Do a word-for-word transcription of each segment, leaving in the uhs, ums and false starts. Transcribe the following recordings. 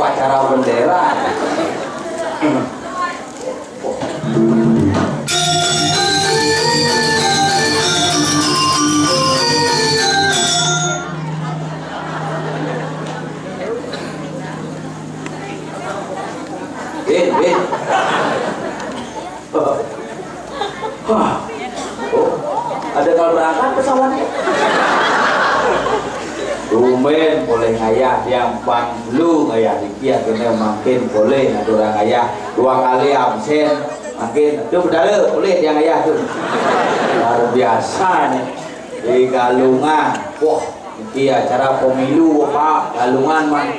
Acara bendera. Bin, bin. Hah. Oh, ada kalau berangkat pesawatnya. Tumben boleh ngayah, yang pang lu ngayah dikit, akhirnya makin boleh ada orang ngayah dua kali absen. Makin tu bedara boleh dia ngayah tu. Luar biasa nih. Di Galungan. Wah, ini acara pemilu apa? Galungan mah.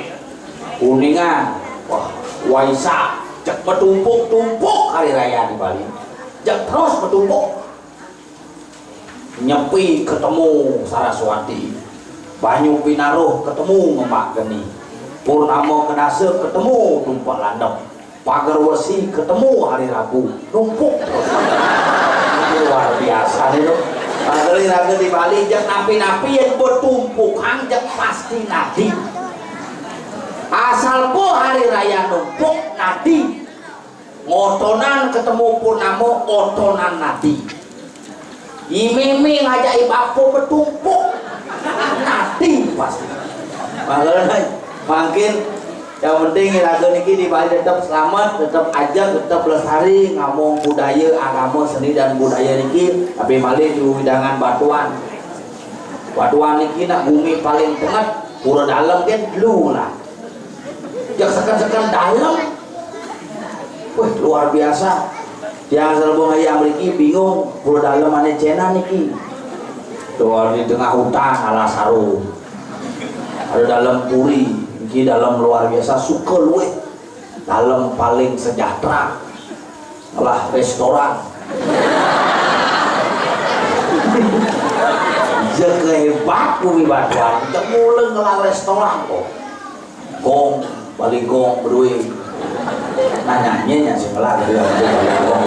Kuningan. Wah, Waisak. Cek bertumpuk-tumpuk hari raya di Bali. Cek terus bertumpuk. Nyepi ketemu Saraswati. Banyu Pinaruh ketemu Ngemak Geni. Purnama Kedasa ketemu Tumpak Landep. Pagar Wesi ketemu hari Rabu. Numpuk terus. Ini luar biasa nih, tuh. Padahal raga di Bali, jek napi-napi yang bertumpukan, jek pasti nadi. Asal po hari raya numpuk, nadi. Ngotonan ketemu purnama, otonan nadi. Iming-iming ngajak ibapo betumpuk. Nadi pasti. Makanya, makin yang penting raga niki di Bali tetap selamat, tetap ajak, tetap lestari, ngomong budaya, agama, seni dan budaya niki, tapi malih di wewidangan batuan. Batuan niki nak bumi paling tenget, pura dalem kan dulu lah. Jak seken-seken dalem. Wih, luar biasa. Yang selebung ayam niki bingung, pura dalem ane Cina niki. Doa di tengah hutan ala saru. Ada dalem puri, niki dalem luar biasa, suka luwih. Dalem paling sejahtera. Lah restoran. Jaga hebat bumi batuan. Kita mula ngelah restoran kok. Gong, balik gong berdua. Nanyanya nya sing ngelah dari orang tu balik gong.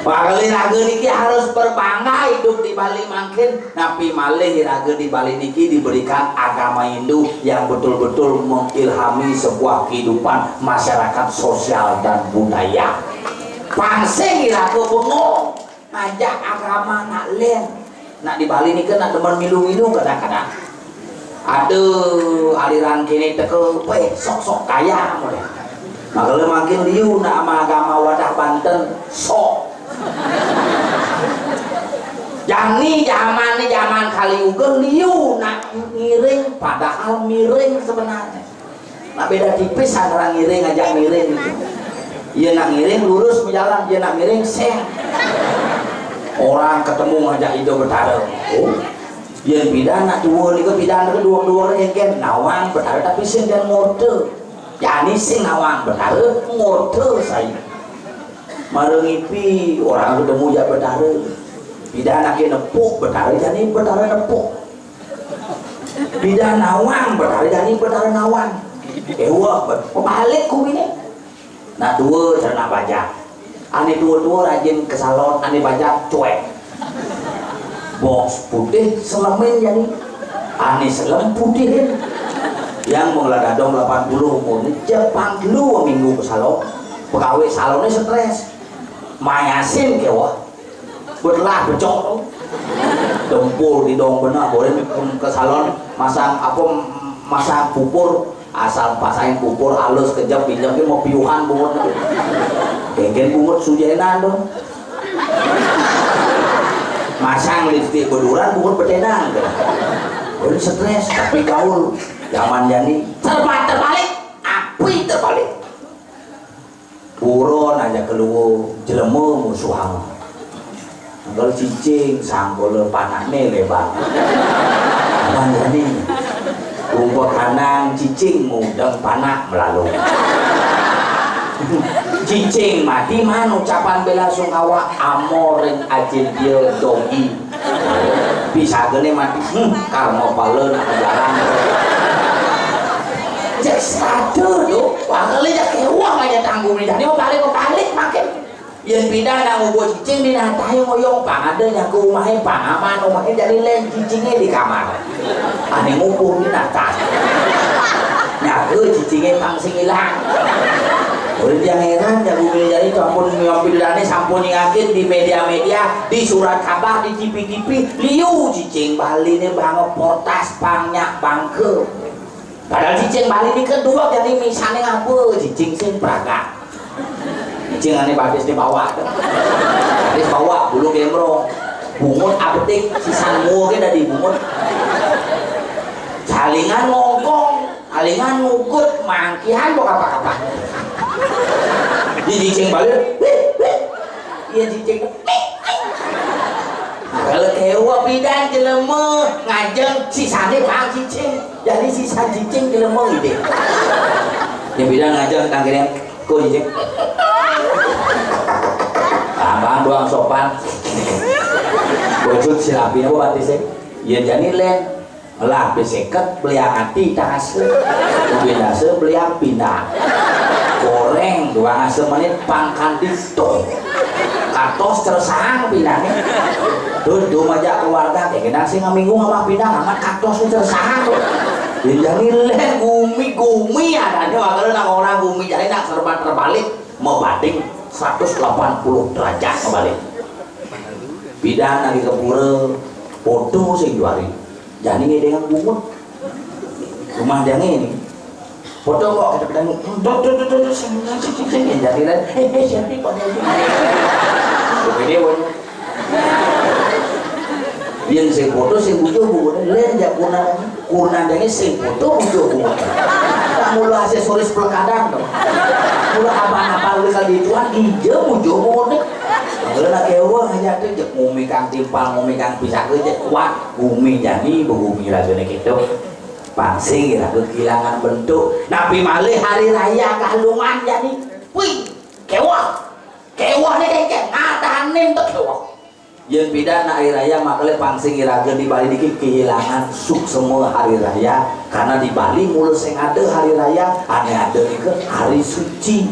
Pakali raga niki harus berbangga hidup di Bali mangkin. Napi malih raga di Bali niki diberikan agama Hindu yang betul-betul mengilhami sebuah kehidupan masyarakat sosial dan budaya. Pang sing iraga bengong ngajak agama nak len. Nak di Bali nika nak demen milu-milu kadang-kadang. Ada aliran kini teka, weh, sok-sok kaya model. Makanya makin liu nak ama agama wadah Banten, sok. Jani zaman ni zaman Kali Yuga, liu nak ngiring padahal miring sebenarnya. Nak beda tipis antara ngiring ngajak miring gitu. Ia nak ngiring lurus berjalan, ia nak miring seng. Orang ketemu ngajak Ida Betara. Oh, ia pidan nak dua ni ke pidan ke dua-dua ni kan nawang Betara tapi sing dan ngorta. Jani sing nawang Betara ngorta saya. Mara ngipi orang ketemu jak Betara. Pidan nak nepuk Betara jani Betara nepuk. Pidan nawang Betara jani Betara nawang. Ewa, pebalik ku ini. Nak dua cara nak bajak. Ane dua-dua rajin ke salon, ane bajak cuek. Box putih selemin jani. Ane selem putihin. Yang mengelah dadong lapan puluh umur ni, jepang dulu minggu ke salon. Pegawai salonnya stres. Mayasin kewa. Belah becok tu. Dempul didong benar, boleh ke salon masang apa, masang pupur, asal pasangin pupur halus kejap pinjam dia mau piuhan bungut. Kengken bungut sujenan tu. Masang lipstik beduran bungut betenang tu. Boleh stres tapi gaul zaman jani serba terbalik, api terbalik. Buron aja keluar jelema musuhang. Angkal cicing sangkola panakne lebar. Aman jani. Rupa kanang cicing mudeng panak melalu. Cicing mati man ucapan bela sungkawa amor ring ajin dia dogi. Pisagane mati, hmm, karma pala nak jalan. Cek sada tu, wakale jak kewah aja tanggung ni. Tadi mau balik, mau balik makin. Yen pindah nak ngubur cicing di natai ngoyong pang ada nyaku umahe pang aman umahe jadi len cicinge di kamar. Ane ngubur di natai. Nyaku Heuh, cicingé pang sing ilang. Urang tiang héran, jago milih jari sampun, miompidudane sampun nyingakin di média-média, di surat kabar, di T V-T V, liu cicing Bali né banget portas pang nyak bangké. Padahal cicing Bali né kedua jadi misané ngapa, cicing sing praga. Cicing ané batis di bawah. Batis bawah, bulu gembrong. Bungut abetik, sisan mua gé dadi bungut. Salingan ngongkong. Alingan ngugut mangkihan kok apa-apa. Di cicing Bali, wih, wih. Iya cicing. Kalau kéweh pidan jelema ngajeng sisané pang cicing. Jadi sisan cicing jelema idé. Yang pidan ngajeng tangkirnya kok cicing. Abang doang sopan. Bojot silapin apa batisnya? Ya jadi lén. Lah, biseket beli angati tangase. Ubin dase beli pindang. Goreng dua ase menit pangkan ditu. Katos tersang pindangnya. Tuh, tuh aja keluarga, kayak gini sih ngaminggu sama pindang, amat katos nih tersang tuh. Jadi lén gumi-gumi adanya, wakil nang orang gumi jadi nak serba terbalik, mebanding seratus delapan puluh derajat kebalik. Bidan lagi ke pura, foto sing juari. Jani ngedéngan bungut. Rumah dia ini. Foto kok kita bilang, tuh, tuh, tuh, tuh, tuh, sing, sing, sing, sing, sing, yang jadi lén, eh, eh, siapa kok dia ini? Oke, dia pun. Yang sing foto, sing butuh bungut, lén jak guna. Kurna dene sing foto bujur bungut. Mula aksesoris pelekadan to. Mula apa-apa udah kali tuan ija bujur bungut nih. Mula nak kewa aja tuh jek ngumi kang timpal, ngumi kang pisang, jek kuat, ngumi jani begumi rasanya gitu. Pangsing iraga kehilangan bentuk. Napi malih hari raya Galungan jani. Wih, kewa. Kewa nih kayak ngadanin tuh kewa. Yén pidan nak hari raya, makele pangsing iraga di Bali niki kehilangan suksema hari raya, karena di Bali mula sing ada hari raya, ane ada nika hari suci.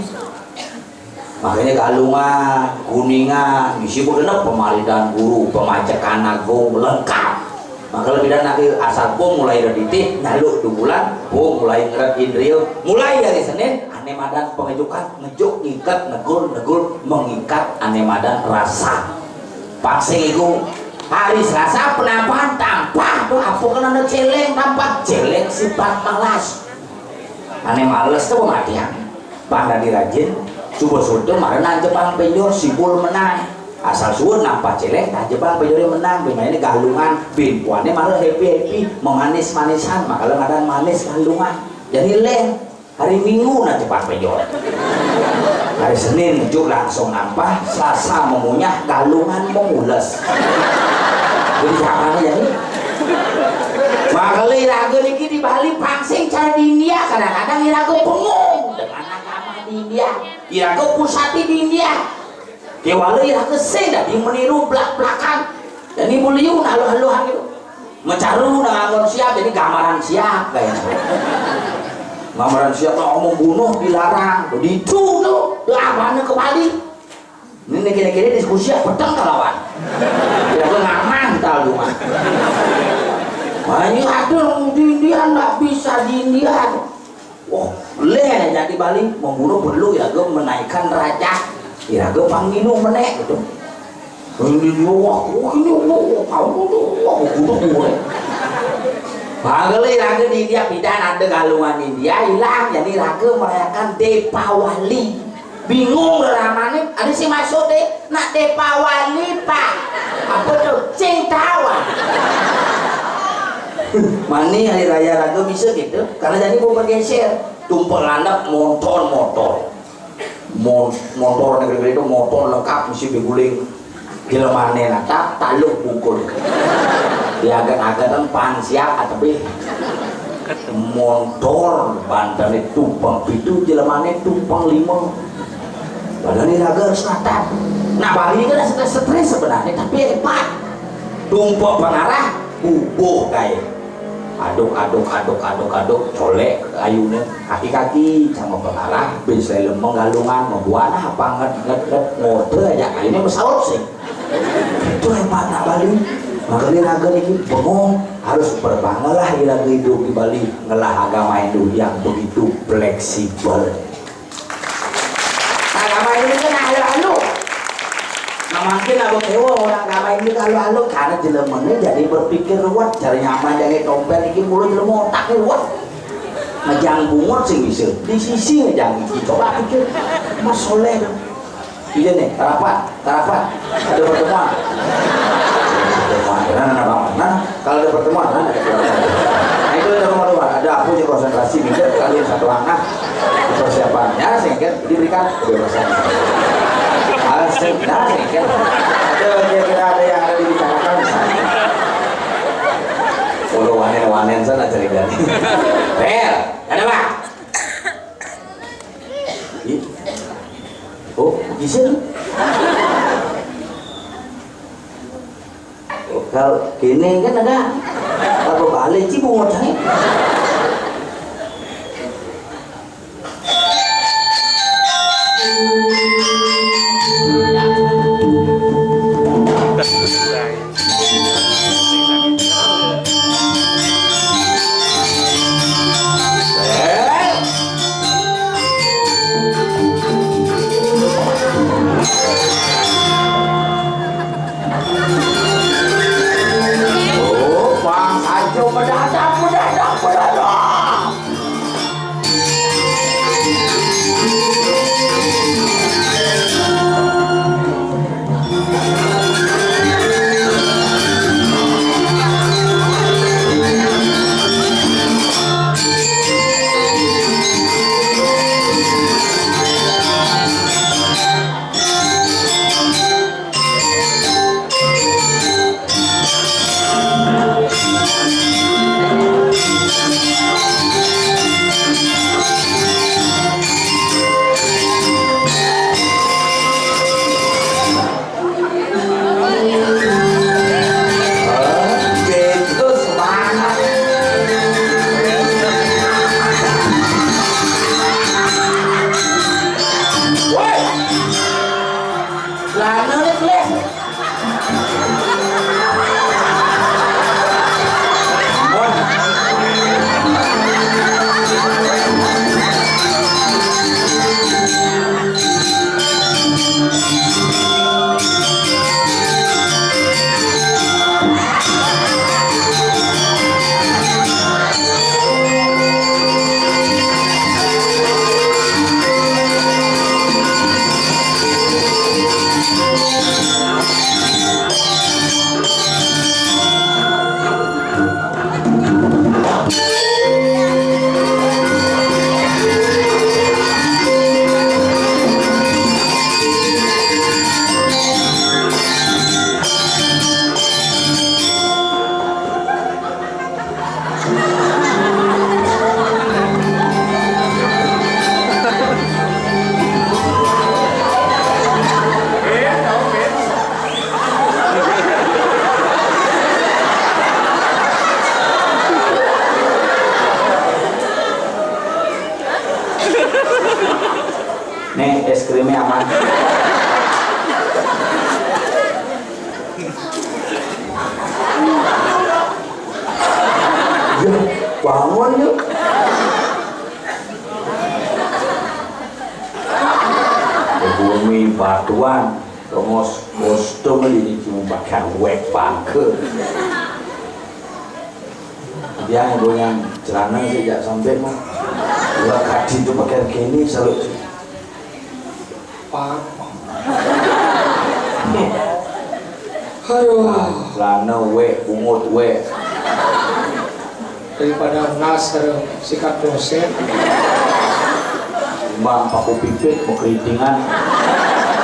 Makanya Galungan, Kuningan, misi begenep pemaridan guru, pemacekan agung, lengkap. Makele pidan nak asal pun mulai reditih, nyaluk di bulan, pun mulai ngeret indria, mulai hari Senin, ane madan pengejukan, ngejuk, ngikat, negul, negul, mengikat, ane madan rasa. Pangsing iku hari Selasa penampahan tampah tuh apa kena ada celeng tampah celeng sifat malas. Ane males tuh pematian. Pang dadi rajin, coba suruh tuh marana Jepang penjor sibul menang. Asal suwun nampah celeng, nah Jepang penjor menang. Bima ini Galungan, bin puane malah happy happy, memanis manisan, makalah ngadan manis Galungan. Jadi leng. Hari Minggu nanti Pak Pejo. Hari Senin ngejuk langsung nampah, Selasa memunyah, Galungan memules. Jadi siapa ya ini? Makanya iraga niki di Bali pangsing cara di India, kadang-kadang iraga bengong dengan agama di India. Iraga pusati di India. Kewala iraga sing dadi meniru blak-blakan. Jadi muliu haluh-haluhan gitu. Mecaru nang anggon siap, jadi gambaran siap kayaknya. Gambaran siap lah, omong bunuh dilarang. Begitu tuh, lawannya ke Bali. Ini kira-kira diskusi apa peteng kelawan. Iraga ngaman kita rumah. Nah, ini ada di India, nggak bisa di India. Wah, leh jadi Bali, membunuh perlu iraga menaikkan derajat. Iraga pang ngilu menek gitu. Ini wah, wah, ini wah, wah, kamu tuh, wah, wah, kudu gue. Bagel iraga di India, pidan ada Galungan India hilang, jadi iraga merayakan Depawali. Bingung ramane, ada sih masuk deh, nak Depawali, Pak. Apa tuh? Cing tawa. Mani hari raya iraga bisa gitu, karena jadi mau bergeser. Tumpek landep motor-motor. Mo-, motor negeri itu motor lengkap mesti diguling. Jelemane natap taluk bungkul. Diaget-agetan pan siap atebih. Motor banten itu tumpeng pitu, jelemane tumpeng lima. Padahal iraga harus natap. Nah, Bali ini kan stres, stres sebenarnya, tapi hebat. Tumpek pengarah, bubuh kae. Aduk, aduk, aduk, aduk, aduk, colek ayunya, kaki-kaki sama pengarah, bis saya lembeng Galungan, membuat apa nget, nget, nget, ngode aja, akhirnya pesawat sih. Itu hebat nak Bali. Makanya iraga ini bengong, harus berbanggalah iraga hidup di Bali, ngelah agama Hindu yang begitu Sibel. Nah, agama ini kan alo-alo. Nah, mungkin aku kecewa orang agama ini kalau alo karena jelemane jadi berpikir ruwet, cari nyaman, jangan dompet iki mulu jelema otak ruwet. Ngejang bungut sing bisa, di sisi ngejang iki. Coba pikir, Mas Soleh dong. Iya nih, rapat, rapat. Ada pertemuan. Pertemuan, nah, nah, nah, nah. Nah, kalau ada pertemuan, nah, ada pertemuan. Nah, itu ada rumah-rumah. Ada apa aja konsentrasi, mikir, kalian satu langkah. Persiapannya, sehingga diberikan kebebasan. Asik, nah, sehingga ada kira-kira ada yang ada dibicarakan misalnya. Kalau wanen-wanen sana ceritanya. Fair, ada, Pak? Ih. Oh, isin. Oh, kalau kene kan ada. Apa balik sih bungut ae? Oh, Bang Sanjo mendadak, mendadak, mendadak. Woi! Lanane, Bleh. Nih, es krimnya aman. Ya, bangun yuk. Bumi batuan, terus kostum ini cuma pakai wek bangke. Dia yang goyang celana sejak sampai mau. Lah kaji itu pakai kini selalu. Pak. Aduh. Celana wek, bungut wek. Daripada ngas, aduh, sikat dosen. Mbak paku pipit, mau keritingan.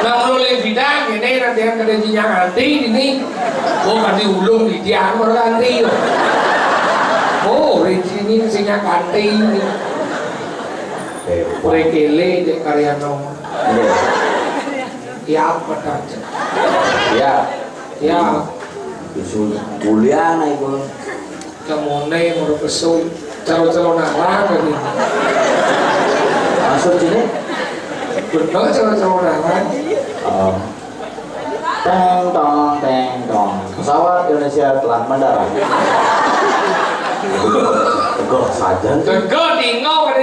Nah, mulu lagi bidang ini nanti yang kada jinya nganti ini. Oh, kan diulung di dia, orang nganti. Oh, di sini sinya kanti ini. Hebat. Rekele dek karya nong. Iya. Ya, apa aja? Ya. Ya. Isu kuliah na iku. Camone, mau pesu. Calo-calo narang lagi. Maksud sini? Bener, calo-calo narang. Oh. Teng tong, teng tong. Pesawat Indonesia telah mendarat. Teguh saja. Teguh, tinggal pada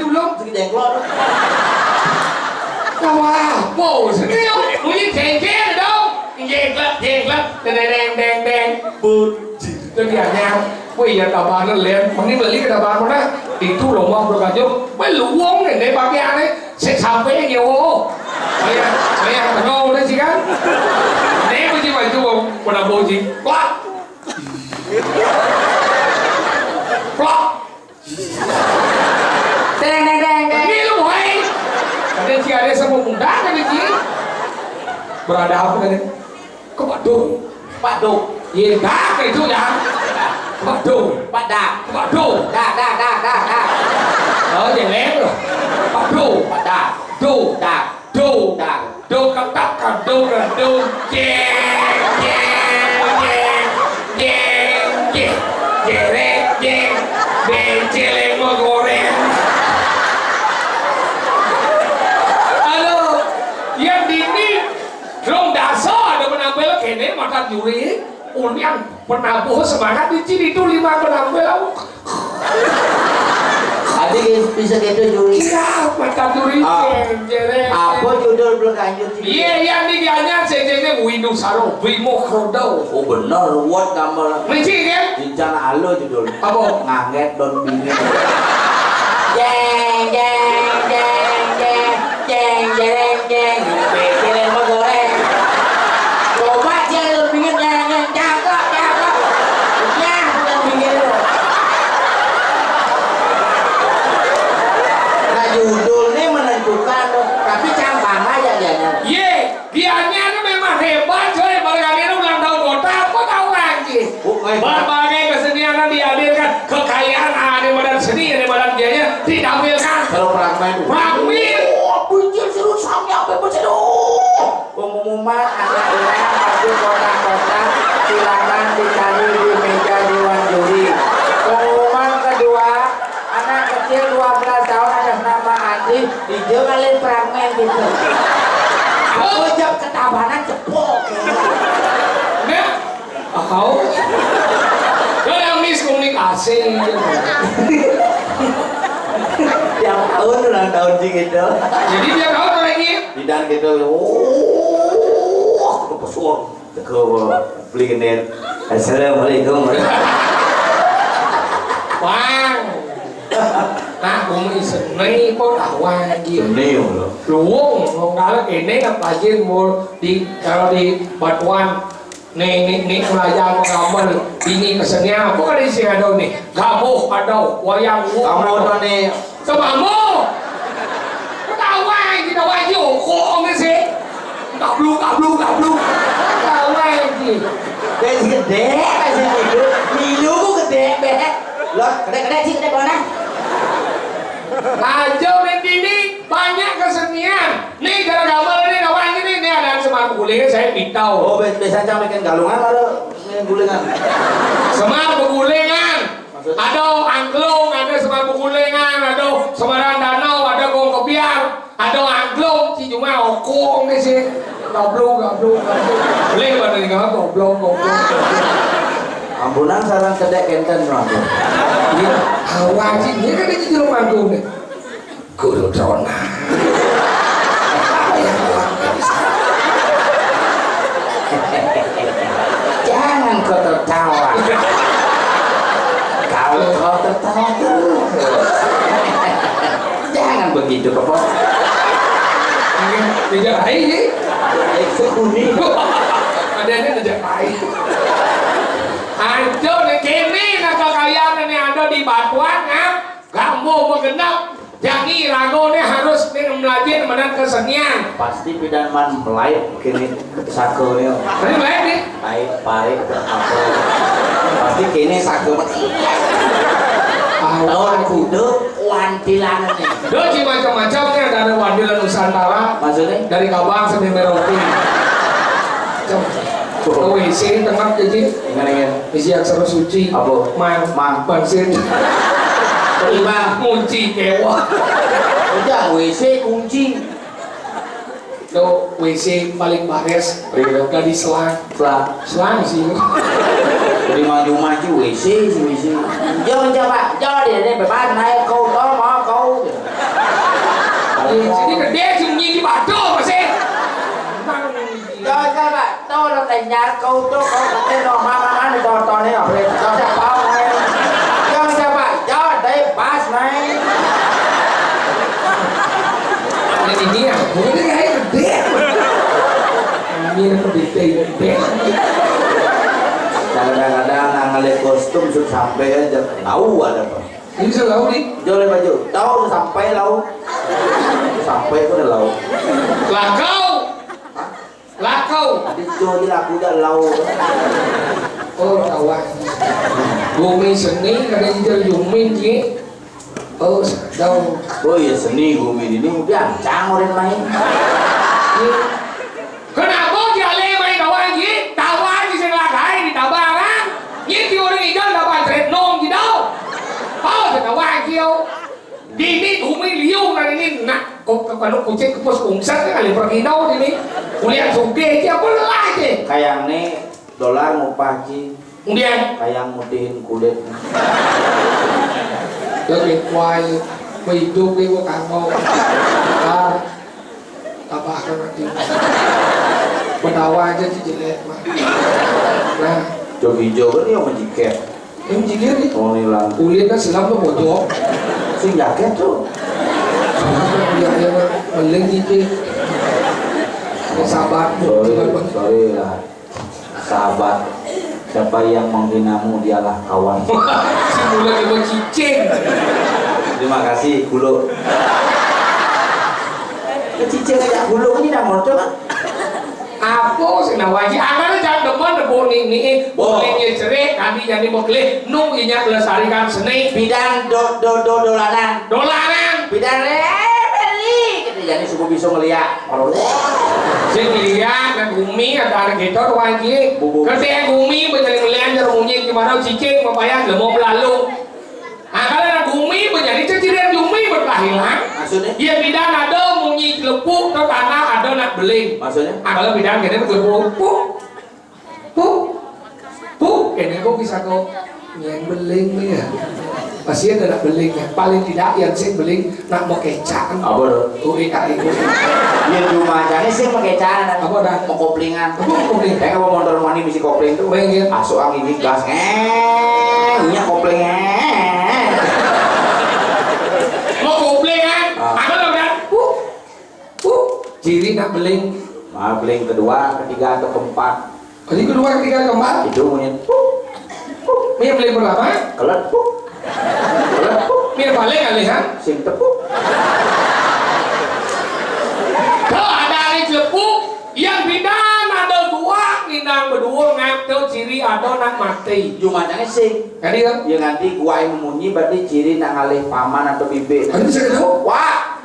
diulung. Sing jengklot. Wah, bos, ini bunyi jengkel dong. Jengklot, jengklot, deng, deng, deng, deng, deng. Bun. Itu dianya. Wih, ya tabanan, Len. Mending beli ke tabanan mana? Itu rumah berkajuk. Wih, luwung ini pakaiannya. Sik sampai nyewa. Bayar, bayar tengah udah sih kan. Ini baju baju, wong, pada baju. Plak. Plak. Teng, teng, teng, teng. Ini lu, hai. Ada si ada sama muda kan, Ci? Berada apa tadi? Kok Pak Duk? Pak Duk. Iya, dak itu ya. Pak Duk. Pak Dak. Pak Duk. Dak, dak, dak, dak, dak. Oh, jelek loh. Pak Duk. Pak Dak. Duk. Dak. Duk. Dak. Duk ketak keduk keduk. Jeng, jeng, jeng. Jeng, jeng. Jerek, jeng. Bencel yang mau goreng. Aduh, yang dini. Rong dasa ada menampil kene mata juri. Unian penabuh semangat di sini tuh lima penampil. Adi bisa gitu juri. Iya, mata juri. Ah. Jeng, jeng. Apa judul belum lanjut? Iya, yang diganya C C C Windu Saro, Bimo Krodo. Oh bener, ruwet gambar. Mesti kan? Rencana alo judul. Apa? Nganget don bini. Jeng, jeng, jeng, jeng. Jeng, jeng, jeng, bikin mau goreng. Coba dia lu pinggir, jeng, jeng, cakep, cakep. Nah, bukan pinggir lu. Nah, judulnya menentukan, tapi cang bangga ya, ya, ya. Ye, dianya ini memang hebat, coy. Mereka ini ulang tahun kota, apa tahu lagi? Oh, hebat. Berbagai kesenian yang dihadirkan, kekayaan ada badan seni, ada Main. Wah, wih. Oh, buncir seru sampai apa, buncir? Oh. Pengumuman anak urang masuk kotak-kotak, silakan dicari di meja dewan juri. Pengumuman kedua, anak kecil dua belas tahun atas nama Adi, dijengkelin fragmen gitu. Aku jam ketabanan cepok. Enggak. Tahu? Kan yang miskomunikasi. Tiap tahun ulang tahun sih gitu. Jadi tiap tahun lagi. Tidak gitu. Oh, aku pesuang. Teko beli genit. Assalamualaikum. Bang. Nah, bumi seni pun awal lagi. Seni, lho. Luwung, wong kalau ini nak pajin mau di, kalau di batuan. Nih, nih, nih, pelajaran gambar, ini kesenian apa kali sih ada nih? Gamuh ada, wayang wong. Gamuh ada nih. Semamu. Ketawa kita wajib hukum sih. Gabluk, gabluk, gabluk. Ketawa sih. Gaji gede, gaji gede. Milu ku gede, be. Loh, gede-gede sih, gede mana? Aja nih, ini banyak kesenian. Nih, gara gambar ini, kawan ini, nih ada Semar Begulingan, saya pitau. Oh, be-, biasa cang bikin galungan, ada bikin gulingan. Semar Begulingan. Maksudnya? Ada angklung, ada Semar Begulingan, ada Semarang Danau, ada Gong Kebiar, ada angklung, si cuma okong nih sih. Goblok, goblok, goblok. Boleh pada dengar goblok, goblok, goblok. Ambunan sarang kedek kenten, Bang. Iya, awal sih, dia kan di jero manggung nih. Guru Dona. Jangan kau tertawa. Kalau kau tertawa terus. Jangan begitu, Kepok. Tidak baik, ya. Itu kuning. Adanya tidak baik. Aduh, nih kene, nah, kekayaan ini ada di Batuan, ah. Gak mau menggenap. Jadi, ragoné harus ning melajin menan kesenian. Pasti pidan man melait kéné sakéné. Tapi melait nih. Pait, parit, apa. Pasti kéné saké man. Awal kudu wantilan nih. Duh, ci macam-macam nih, ada wantilan Nusantara. Maksudnya? Dari Kabang sampai Merauke. Macam. Ke W C tengah jadi. Gimana ya? Isi aksara suci. Apa? Mang. Mang. Bangsit. Terima. Kunci kewa. Udah, W C kunci. Lo W C paling bares. Iya. Dari selang. Selang. Selang sih. Jadi maju-maju W C sih, W C. Jauh, jauh, Pak. Jauh dia, dia bebas naik kau, kau mau kau. Di sini gede sih, bunyi di batu masih. Emang. Jauh, jauh, Pak. Tao lo tèn nyar kâu tô kâu kơ tê nô ma ma ma nê tô tô nê ngọc lê tô sẹo bao nê. Yơng sẹo bao yơh đê bas nê. Ini dia, bukan ini kayak gede. Ini lebih gede. Kadang-kadang nang ngalih kostum sut sampai aja tahu ada apa. Ini selalu nih. Joleh baju, tahu sampai lau. Sampai pun lau. Lah kau. Lakau. Adi jo aja laku aja lau. Oh, kawan. Gumi seni kada injil jumin ki. Oh, sadau. Oh iya, seni gumi ini udah ancang orang main. Kenapa dia ale main kawan ki? Tawa di sing lagai di tabaran. Nyi ti orang injil dapat tret nom ki dau. Oh, kawan ki. Dini gumi liu nang ini nak kok kanu kucing kepus ungset kali pergi dau dini. Kuliah suge aja apa lah aja. Kayang nih dolar ngupah ci. Kemudian kayang mutihin kulit. Lebih kuai hidup ibu kanggo. Ah, tambahkan nanti. Menawa aja ci jelek mah. Nah, jog hijau kan yang menjiket. Ini jikir nih. Oh, ini lang. Kulit kan silam tuh bocor. Sing jaket tuh. Iya, iya, Pak. Paling gitu. Sabar. Sorry, sorry lah. Sahabat. Siapa yang menghinamu, dialah kawan. Si mulai mau cicing. Terima kasih, kulo. Cicing aja kulo ini dah mau coba. Apa sih nah wajib? Angkana jangan demen, boning nih, boning ya cerik, kami jadi bekelih, nu inya kelestarikan seni. Bidan do do do dolanan. Dolanan. Bidan le. Jani suku bisa ngeliat. Sing liat, nang gumi, ada anak kita, tuan cik. Bubu. Kerti yang gumi, menjadi melian, jarum munyi, gimana cicing, mapayah, lemo belalu. Nah, kalau nang gumi, menjadi ceciran gumi, berkelahiran. Maksudnya? Iya, bidan ada munyi celepuk, ke tanah ada nak beling. Maksudnya? Nah, kalau bidan gini, celepuk, puk, puk, puk, ini kok bisa kok nyeng beling nih ya. Masih ada nak beling ya. Paling tidak yang sing beling nak mau kecaan. Apa tuh? Kuwi tak iku. Ya cuma jane sing mau kecaan. Apa dah? Mau koplingan. Apa kopling? Kayak apa motor mani misi kopling tuh. Pengen. Masuk angin ini gas. Eh, ini kopling. Eh. Mau kopling kan? Ah. Apa lo dah? Puk. Puk. Ciri nak beling. Nah, beling kedua, ketiga atau keempat. Jadi kedua, ketiga, keempat. Itu mungkin. Puk. Puk. Ini beling pertama. Kelet puk. Kelet puk. Ini paling alih kan? Sing tepuk. Kalau ada hari celepuk, yang bidan ada dua, nginang berdua, ngap tu ciri ada nak mati. Cuma jangan sing. Jadi kan? Ya nanti gua yang munyi berarti ciri nak ngalih paman atau bibik. Kan bisa tahu? Wah.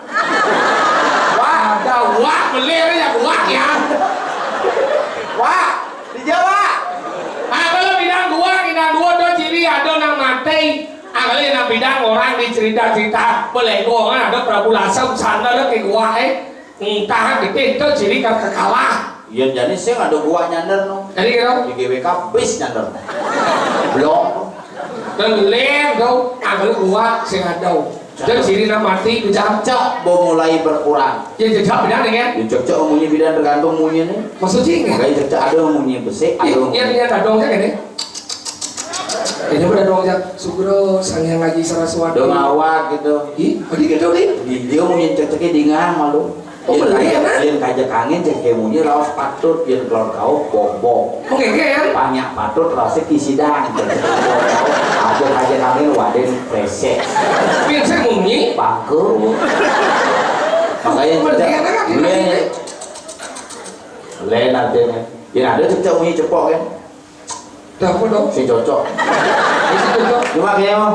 Wah. Ada wah, belir ya, wah ya. Wah, di Jawa. Ah, kalau bidan gua, bidan gua ada ciri ada nak mati. Ah, kalau yang bidan orang dicerita-cerita, boleh gua kan ada Prabu Lasem sana ada ke gua eh. Entah gede itu ciri kata kalah. Iya, jadi sing ada gua nyander no. Jadi gitu. Di G W K bis nyander. Blok. Dan lem tuh, angkel gua sing ada. Dan ciri nak mati, bidan. Cek, mau mulai berkurang. Ya, jejak bidan dengan. Ya, cek, cek, munyi bidan tergantung munyi nih. Maksudnya ini? Makanya cek, cek, ada munyi besik, ada Iya, munyi. Iya, iya, dadong saya gini. Ini udah dong, Cak. Sugro, Sang Hyang Aji Saraswati. Udah ngawak gitu. Ih, tadi gitu, nih. Di, dia munyi cek, ceknya di ngang malu. Oh, Dia bener, kayak, ya, kan? Dia kayak kangen, cek kayak munyi, raos patut, dia keluar kau, bobok. Oke, oke, ya. Banyak patut, raosnya kisidang. Cek, cek, keluar kau, aja kayak kangen, waden, pesek. Biar saya munyi. Bangke. Makanya Oh, cek, iya, kan? Lain, lain artinya. Ya, ada cek, cek munyi cepok, kan? Dah, apa dong? Sing cocok. Ini sing cocok. Cuma kayaknya mah.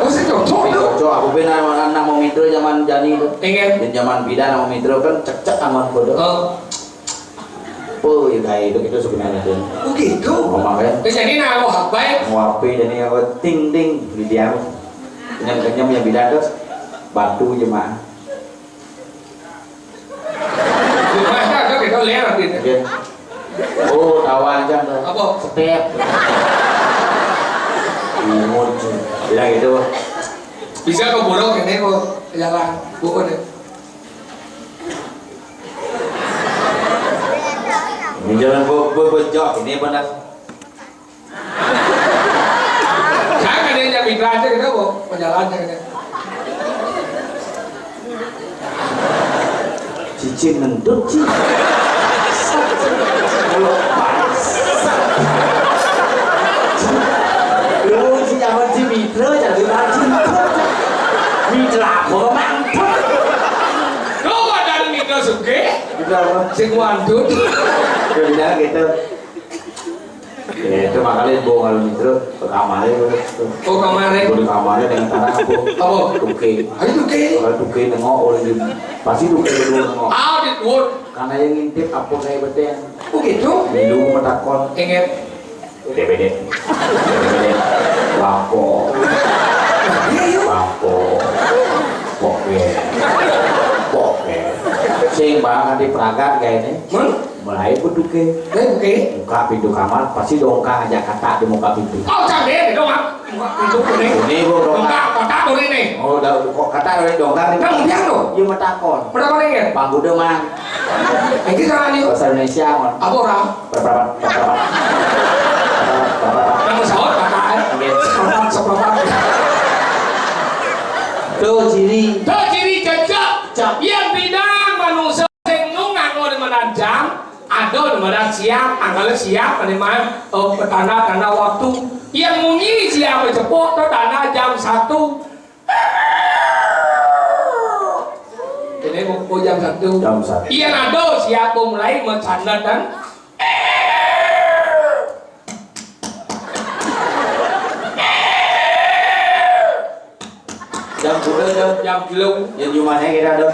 Oh, sing cocok Sing tuh. Cocok. Aku pernah anak, anak mau mitra zaman jani itu. Ingat. Dan zaman bidan mau mitra kan cek-cek sama kode. Oh. Oh, ya kayak itu, itu sebenarnya tuh. Oh, gitu. Ngomong kan. Eh, jadi nah, lo apa ya? Mau apa jadi apa? Ting, ting. Di dia. Kenyam-kenyam yang bidan tuh batu jemaah. Gimana? Kan kita lihat nanti. Oke. Oh, tawa aja tuh. Apa? Step. Imut. Bilang gitu. Bisa ke burung ini kok jalan buku deh. Ini jalan bu bu bu jok ini benar. Saya kan dia nyambi aja gitu kok, penjalan aja gitu. Cici ngentut, Ci. Lu, Ci, jangan Ci Mitra, jangan Ci Mitra. Mitra apa, Mang? Lu ada Mitra Sugih? Mitra apa? Sing wandut. Ya, gitu. Ya, itu makanya gua kalau gitu ke kamarnya gua tuh. Oh, kamarnya. Gua di kamarnya dengan tanah aku. Apa? Tuke. Ayo, tuke. Kalau tuke nengok, oleh di, pasti tuke dulu nengok. Ah, di luar. Karena yang ngintip apa kayak beten. Oh, gitu? Milu metakon. Ingat. Bede-bede. Bede-bede. Bangko. Iya, iya. Bangko. Poke. Poke. Sing banget di peragat kayak ini. Mana? Mulai beduke. Mulai beduke? Buka pintu kamar, pasti dongkang aja kata di muka pintu. Oh, canggih, dongkang. Muka pintu kuning. Ini, Bu, dongkang. Dongkang, kata kuning nih. Oh, udah, kok kata dari dongkang nih? Kan biar tuh. Iya, metakon. Berapa nih, ya? Panggudeman. Ini salah nih. Bahasa Indonesia, Mon. Apa orang? Berapa? Berapa? Berapa? Berapa? Yang sahur, kata, eh. Oke. Seperempat, seperempat. Tuh, ciri. Tuh, ciri cocok. Cak. Yang bidang manusia. Sing nungak lo di mana jam, ada di mana siap, angkala siap, di mana, eh, petanda-tanda waktu. Yang munyi siap cepuk, petanda jam satu. Ini buku jam satu. Jam satu. Yang ada siap mulai mencanda dan Jam Udah, udah. Jam telu. Jam lima nih kita ada.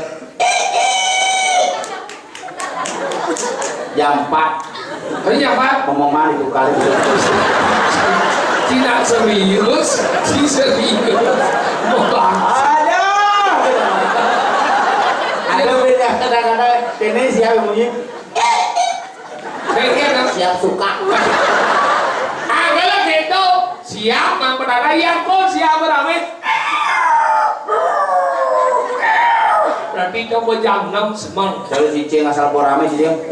Jam empat. Tadi jam empat. Ngomong mana itu kali? Tidak serius, si serius. Mau bahas. Ada. Ada beda kadang-kadang. Ini siapa yang bunyi? Kayaknya kan siap suka. Ah, kalau gitu, siap, Mang Petara. Yang kau siap berame? Berarti coba jam enam semang. Kalau cicing asal berame, cicing.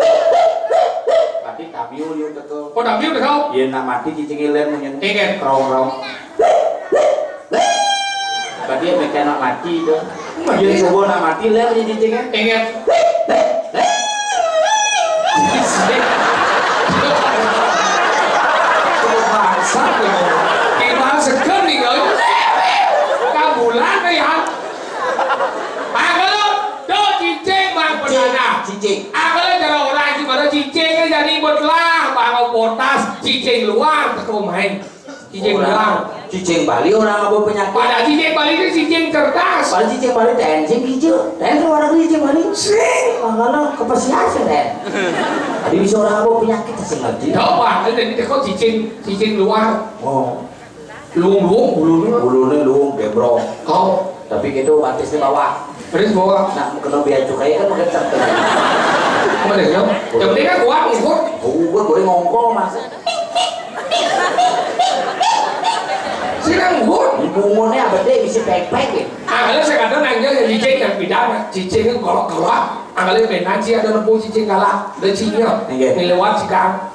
Tapi tabiu yuk teko. Oh, tabiu teko? Iya, nak mati cicing ilen munyin. Ingat. Krong-krong. Berarti ya mereka nak mati itu. Mati. Dia coba nak mati, lem di cicingnya. Ingat. Bahasa ya. Gimana segan nih kau? Kabulan ya. Angkelo, do cicing, Mang Petara. Cicing. Angkelo cara orang gimana cicingnya jadi betlah, Bang Potas, cicing luar, teko main. Cicing orang, doang. Cicing Bali orang apa penyakit? Pada cicing Bali itu cicing cerdas. Pada cicing Bali teh anjing hijau. Teh luar negeri cicing Bali. Sing. Makanya kepesiar sih teh. Jadi bisa orang apa penyakit sih ngerti? Coba, ada di teko cicing, cicing luar. Oh. Luung-luung bulunya. Bulunya luung gebrong. Oh. Tapi gitu batisnya bawah. Terus bawah. Nah, kena biaya cukai kan makin cerdas. Mana ya? Yang penting kan kuat, ngikut. Oh, gue boleh ngongkol mas. Sing nang ngut. Bungoné abété isi pépék ya. Anggalé sing ada nang jero cicing nang bidang, cicing golok-golok. Anggalé méntan sih ada nempuh cicing galak, ada cinya. Nggih. Ini lewat sih, Kang.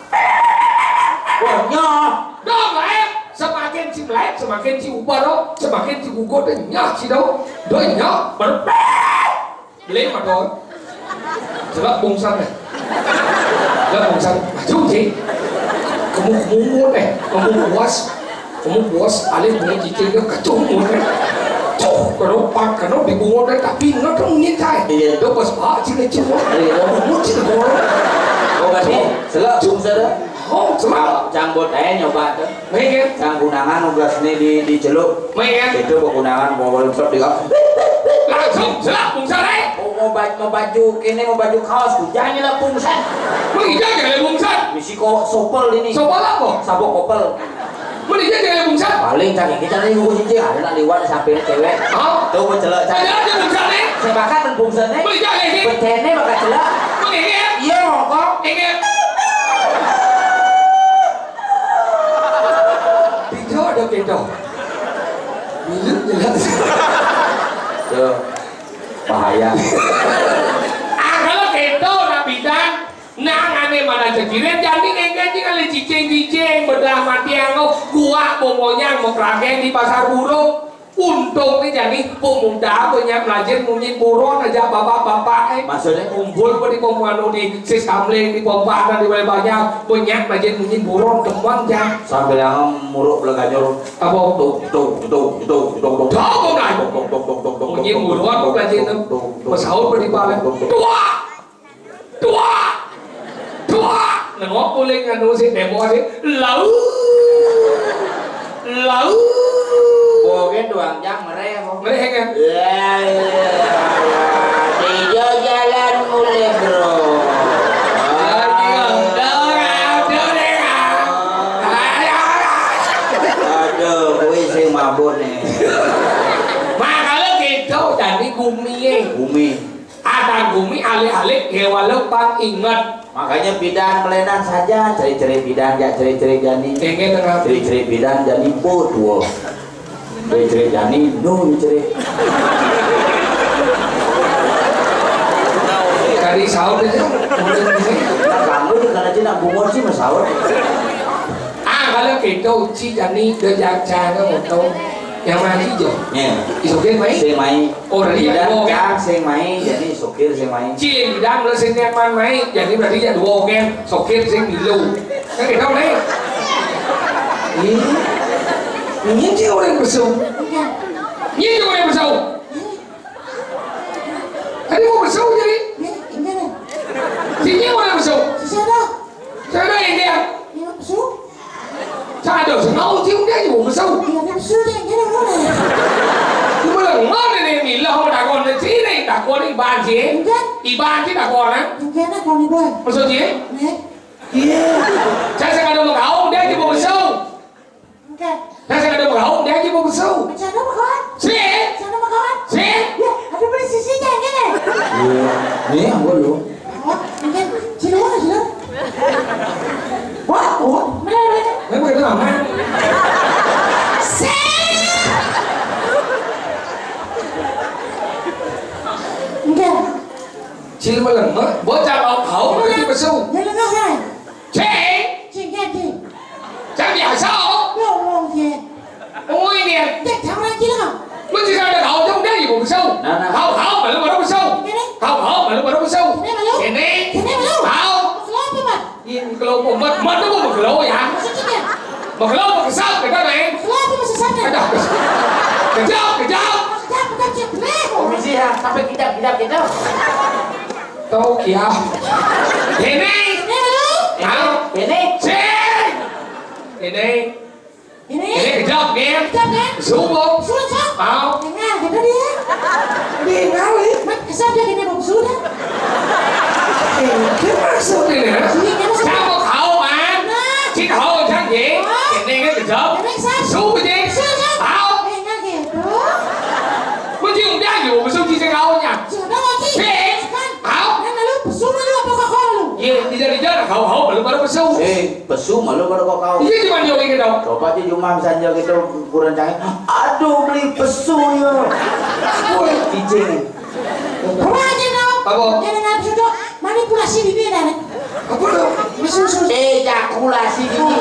Wah, nyoh. Dong, lain. Semakin si melayu, semakin si ubar, oh. Semakin si gugur, deh, nyoh, si dong. Dong, nyoh. Berpek. Beli motor. Coba bungsan deh. Coba bungsan. Maju sih. Kamu kumungut deh. Kamu puas. Kamu puas. Alih bunga cicing dia kacau mungut deh. Tuh, kalau pak, kalau di bungut deh, tapi nggak tuh nyintai. Iya. Dia pas pak, sini cuma. Iya. Bungut sih, bungut. Oh, kasih. Selak bungsan deh. Oh, coba. Cang bot aja nyoba tuh. Mengin. Cang gunangan ugasné di, di celuk. Mengin. Itu pegunangan mau belum sok di. Langsung selak bungsan, eh. Oh, mau baju, mau baju kéné, mau baju kaos, hujan lah bungsan. Mengin jangan bungsan. Misi kok sopel ini. Sopel apa? Sabuk kopel. Mengin jangan bungsan. Paling cang iki cang iki kuku cincin, ada nak liwat sampai cewek. Hah? Tuh mau celuk cang. Ada aja bungsan, eh. Saya makan bungsan, eh. Mengin jangan ini. Becene bakal celuk. Mengin. Iya, ngokok. Ingat. Pinjau ada pinjau. Minum jelas. Tuh, bahaya. Ah, kalau gitu, nak bidang, nang ané mana cekirin, jadi ngengkén sih kali cicing-cicing, bedah mati anggo, gua bomonyang mau keragén di pasar burung. Untungnya jadi pemuda banyak belajar munyin buron aja bapak-bapak, eh. Maksudnya? Kumpul pada pemanu di si Samling, di Pomparan, di Balai Banjar, banyak belajar munyin buron, teman, Jang. Sambil yang muruk beleganyur. Apa? Tuk, tuk, tuk, tuk, tuk, tuk. Tok, tok, tok. Tok, tok, tok, tok, tok, tok. Munyin buron, tok, belajar tok, itu. Tok, tok, tok, tok, tok, tok. Pesawat beri balik. Tua! Tua! Tua! Nengok kuling anu si demo si. Lau! Lau! Bogen doang jang mereh kok. Mereh kan? Ya, ya, ya. Tiga jalan mulai, bro. Aduh, dorang, dorang. Aduh, kuwi sing mabuk nih. Makanya gitu, jadi gumi ya. Gumi. Ada gumi alih-alih ngewalo pang inget. Makanya bidan melenan saja, ceri-ceri bidan, ya ceri-ceri jani. Pengen dengar. Ceri-ceri bidan jani bu tua. Ceri-ceri jani nu ceri. Dari sahur aja. Nah, kamu juga nanti nak bungut sih mas sahur. Ah, kalau gitu, Ci Jani udah jajan motor. Yang mana hijau? Ya. Isokin mai? Sing mai. Oh, dari yang dua, kan? Kang sing mai, jadi sopir sing mai. Cing, dan lu sing nyaman mai, jadi berarti ya dua, kan? Sopir sing milu. Kan kita nih. Ini, ini dia orang besar. Ini dia orang besar. Tadi mau besar jadi. Ini, ini nih. Sini orang besar. Siapa? Saya dah yang dia. Ini besar. Sa ada sing mau cium dia juga besar. Iya, dia besar dia, dia mana? Dia mana? Iban ci? Nggih. Iban ci takon, ah? Nggih, nak kon Iban. Pesu ci? Nggih. Iya. Saya sing ada mau kau, dia ci mau pesu. Nggih. Saya sing ada mau kau, dia ci mau pesu. Macam mana, kawan? Sing. Macam mana, kawan? Sing. Ya, ada beli sisi aja, nggih. Iya. Nih, yang dulu. Oh, nggih. Sini, mana, sini? Wah, oh, mana, mana? Saya pakai nama. Sing. Nggih. Cil melengah, bocah mau kau, nggih, pesu. Ya, lengah, kan? Cing. Cing, nggih, nggih. Cang biasa. Ya, ngomong, nggih. Oh, ini ya. Nggih, jangan lagi, lah. Lu jika ada kau, jauh dari ibu pesu. Nah, nah. Kau, kau, malu, malu pesu. Ini. Kau, kau, malu, malu pesu. Ini, malu. Ini. Ini, malu. Kau. Masalah apa, Mat? Iya, kalau mau mat, mat apa mau kalau ya? Maksudnya? Mau kalau mau kesal, kita naik. Masalah apa, masalah apa? Ada. Kejap, kejap. Kejap, kejap, kejap. Permisi ya, sampai kejap, kejap, kejap. Tau kia. Ini. Ini lu? Tahu. Ini. Sing. Ini. Ini. Ini kejap, Min. Kejap, Min. Subuh. Subuh, Cok. Tahu. Dengar, gitu dia. Dengar, Min. Mat, kesal dia gini, Bang, sudah. Eh, dia masuk ini, ya? Iya, dia masuk. Siapa kau, Man? Nah. Cik kau, Cang, Cik. Hah? Ini kan kejap. Ini kesal. Subuh, Cik. Subuh, Cok. Tahu. Dengar, gitu. Mesti udah, yuk. Mesti cik kau, Cang. Sudah, Cik. Cik. Kan? Hau? Kan lalu pesu malu apa kau lu? Iya, tidak dijana kau, hau, belum ada pesu. Eh, pesu malu pada kau kau. Iya, cuma dia gitu dong. Coba aja cuma misalnya gitu ukuran cangkir. Aduh, beli pesu ya. Woi, cicing. Apa aja dong? Apa? Jadi nggak pesu dong. Manipulasi di dia, nih. Apa dong? Pesu, pesu. Ejakulasi ini.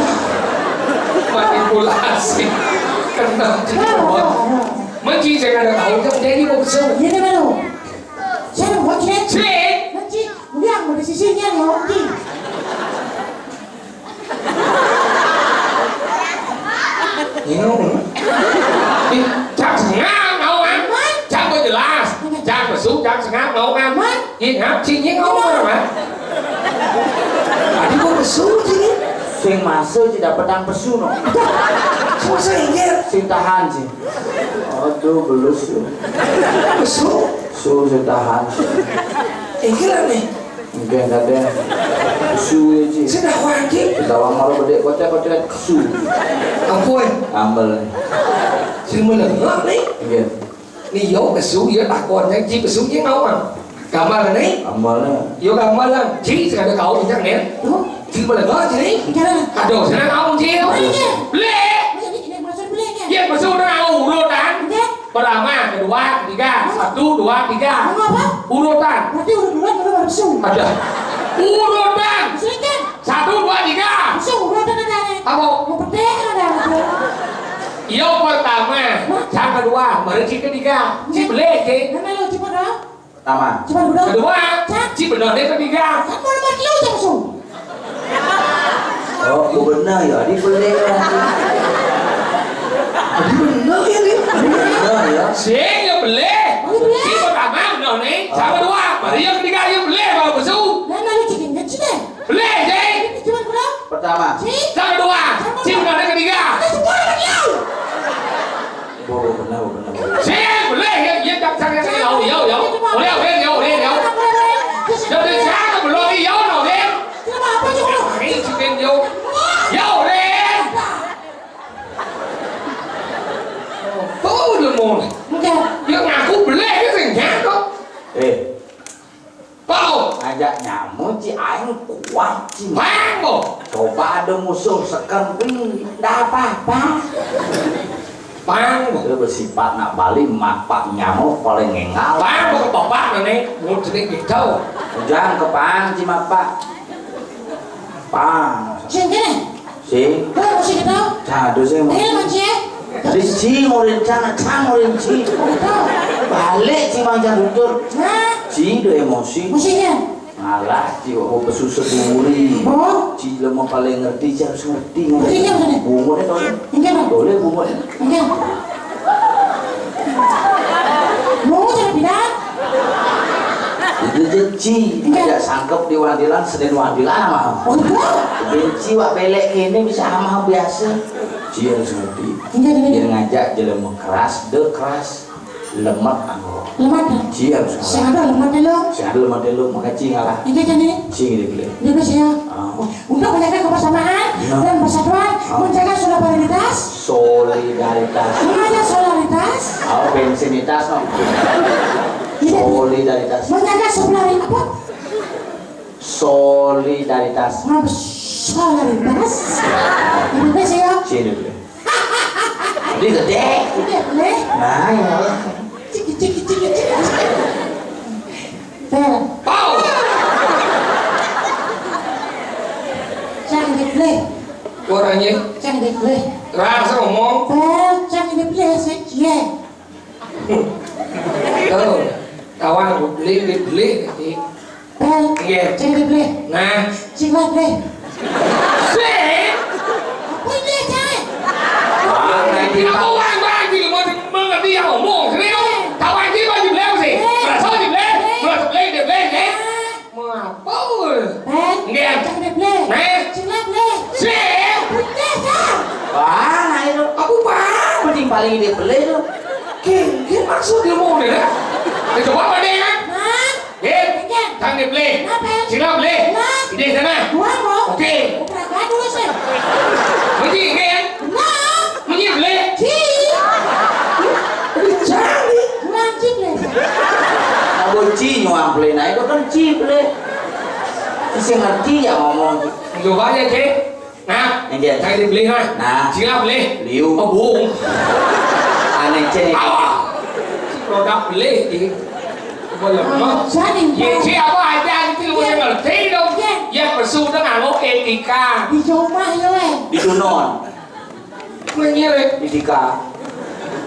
Manipulasi. Kena. Nah, nah, nah. Menci jangan ada tahu, kan dia ini mau pesu. Iya, dia malu. Saya mau cek. Cek. Nanti, udah, mau di sisinya, ya, oke. Ini ngomong. Ih, cak sengak, ngau, kan? Cak kok jelas. Cak mesum, cak sengak, ngau, kan? Ih, ngap, cing, ngau, kan? Tadi gua mesum, cing. Sing masuk, tidak pedang pesu, no. Susah, inggir. Sing tahan, sih. Aduh, belus, ya. Mesum. Su, sing tahan. Inggir, nih. Mungkin ada su ya, Ci. Sudah wajib. Sudah wang maru bedek kotek-kotek su. Ampun. Ambel. Sing melengak nih. Iya. Nih yo kesu ya takonnya Ci kesu ya ngawang. Gambar nih. Ambalnya. Yo gambar lah. Ci sekali kau kencang ya. Tuh. Ci melengak Ci nih. Enggak. Aduh, senang kau Ci. Oh, iya. Beli. Ini, ini maksud beli ya? Iya, maksud udah kau urutan. Enggak. Pertama, kedua, ketiga. Satu, dua, tiga. Ngomong apa? Urutan. Berarti urut duluan, baru baru su. Ada. Urutan. Sini kan? Satu, dua, tiga. Su, urutan ada nih. Apa? Mau petek ada, ada. Yang pertama, yang kedua, baru yang ketiga. Ci beli, Ci. Mana lu cepat dong? Pertama. Cepat dong. Kedua, Ci benar yang ketiga. Kan mau nomor lu, Cang Su. Oh, aku benar ya, di beli ya. Di benar ya, di. Benar ya. Sing ya beli. Oh, beli. Di pertama benar nih, sama dua. Mari yang ketiga ya beli, kalau besu. Nah, lalu cikin kecil deh. Beli, sing. Cuma berapa? Pertama. Sing. Sama dua. Sama dua. Sing benar yang ketiga. Ada semua orang tahu. Bo, bo, benar, bo, benar, bo. Sing, boleh, ya, ya, tak, tak, tak, ya, ya, ya. Boleh, boleh, ya, boleh, ya. Jadi, siapa belum, ya, no, ya. Kenapa, apa, coba? Ini, chicken, yo. Ya, boleh. Oh, lu mau. Enggak. Ya, ngaku boleh, ya, sing, ya, kok. Eh. Pau. Ngajak nyamuk, Ci, aing kuat, Ci. Bang, bo. Coba ada musuh seken, wih, ndak apa-apa. Bang, bo. Dia bersifat nak balik, mapak nyamuk paling ngengal. Bang, bo, kepapak, nenek. Mau jenis gitu. Jangan ke Bang, Ci, mapak. Bang. Sing, kene. Sing. Tuh, mesti kita. Jadu sing. Ayo, Mas, ya. Di ci ngurin cang, cang ngurin ci. Kita. Balik ci mang cang tutur. Nah. Ci do emosi. Musiknya. Ngalah ci kok mau pesu seduri. Oh. Ci lemah paling ngerti, ci harus ngerti. Ngerti kan, maksudnya? Bungut itu. Enggak, Bang. Boleh bungut. Enggak. Bungut jadi pindah. Itu je ci. Enggak. Tidak sangkep di Wandilan, Senin Wandilan mah. Oh, enggak. Benci wak belek ini bisa amah biasa. Ci harus ngerti. Enggak, enggak. Biar ngajak jelema keras, de keras. Lemak anu. Lemah dah. Siap, sekarang. Sing ada lemah dulu. Sing ada lemah dulu, maka cing ngalah. Ini kan ini. Cing ini boleh. Ini bisa ya. Ah. Untuk menjaga kebersamaan dan persatuan, menjaga solidaritas. Solidaritas. Menjaga solidaritas. Oh, bensinitas, no. Iya. Solidaritas. Menjaga solidaritas apa? Solidaritas. Ngapa solidaritas? Ini bisa ya. Cing ini boleh. Ini gede. Ini boleh. Nah, ya. Ciki, ciki, ciki, ciki. Pel. Pau. Cang di boleh. Orangnya. Cang di boleh. Rasa ngomong. Pel, cang di boleh sih. Iya. Tuh, kawan beli, beli, beli. Pel, iya. Cang di boleh. Nah. Cing lah boleh. Sih. Apa ini, Cang? Wah, nanti. Apa wang, wang, di rumah, mengerti yang ngomong. Serius. Kawan kita di boleh sih. Merasa di boleh. Merasa boleh, di boleh, ya. Mau apa, ul? Pel. Nggih. Cang di boleh. Nah. Cing lah boleh. Sih. Apa ini, Cang? Wah, nah itu. Apa, Pak? Mending paling di boleh tuh. Gini, gini maksud dia mau nih, ya? Ya, coba apa deh, kan? Hah? Gini, Oke. Cang di boleh. Kenapa? Sing lah boleh. Lah. Ini sana. Gua mau. Oke. Gua berangkat dulu sih. Mesti, nggih, ya? Nah. Mesti boleh. Ci. Cang. Kurang cik deh. Nah, bocil nyuang boleh, nah, itu kan cik boleh. Sing ngerti ya ngomong. Coba ya, Cik. Nah, nggih. Cang di boleh, nah. Nah. Sing lah boleh. Liu. Oh, bohong. Aneh, Cek. Awak. Produk boleh, Cek. Boleh, no? Jadi, ya, Cek, apa aja, Cek, lu ngerti dong. Nggih. Ya, pesu udah nganggo etika. Di rumah, ya, weh. Di dunon. Mengirit. Etika.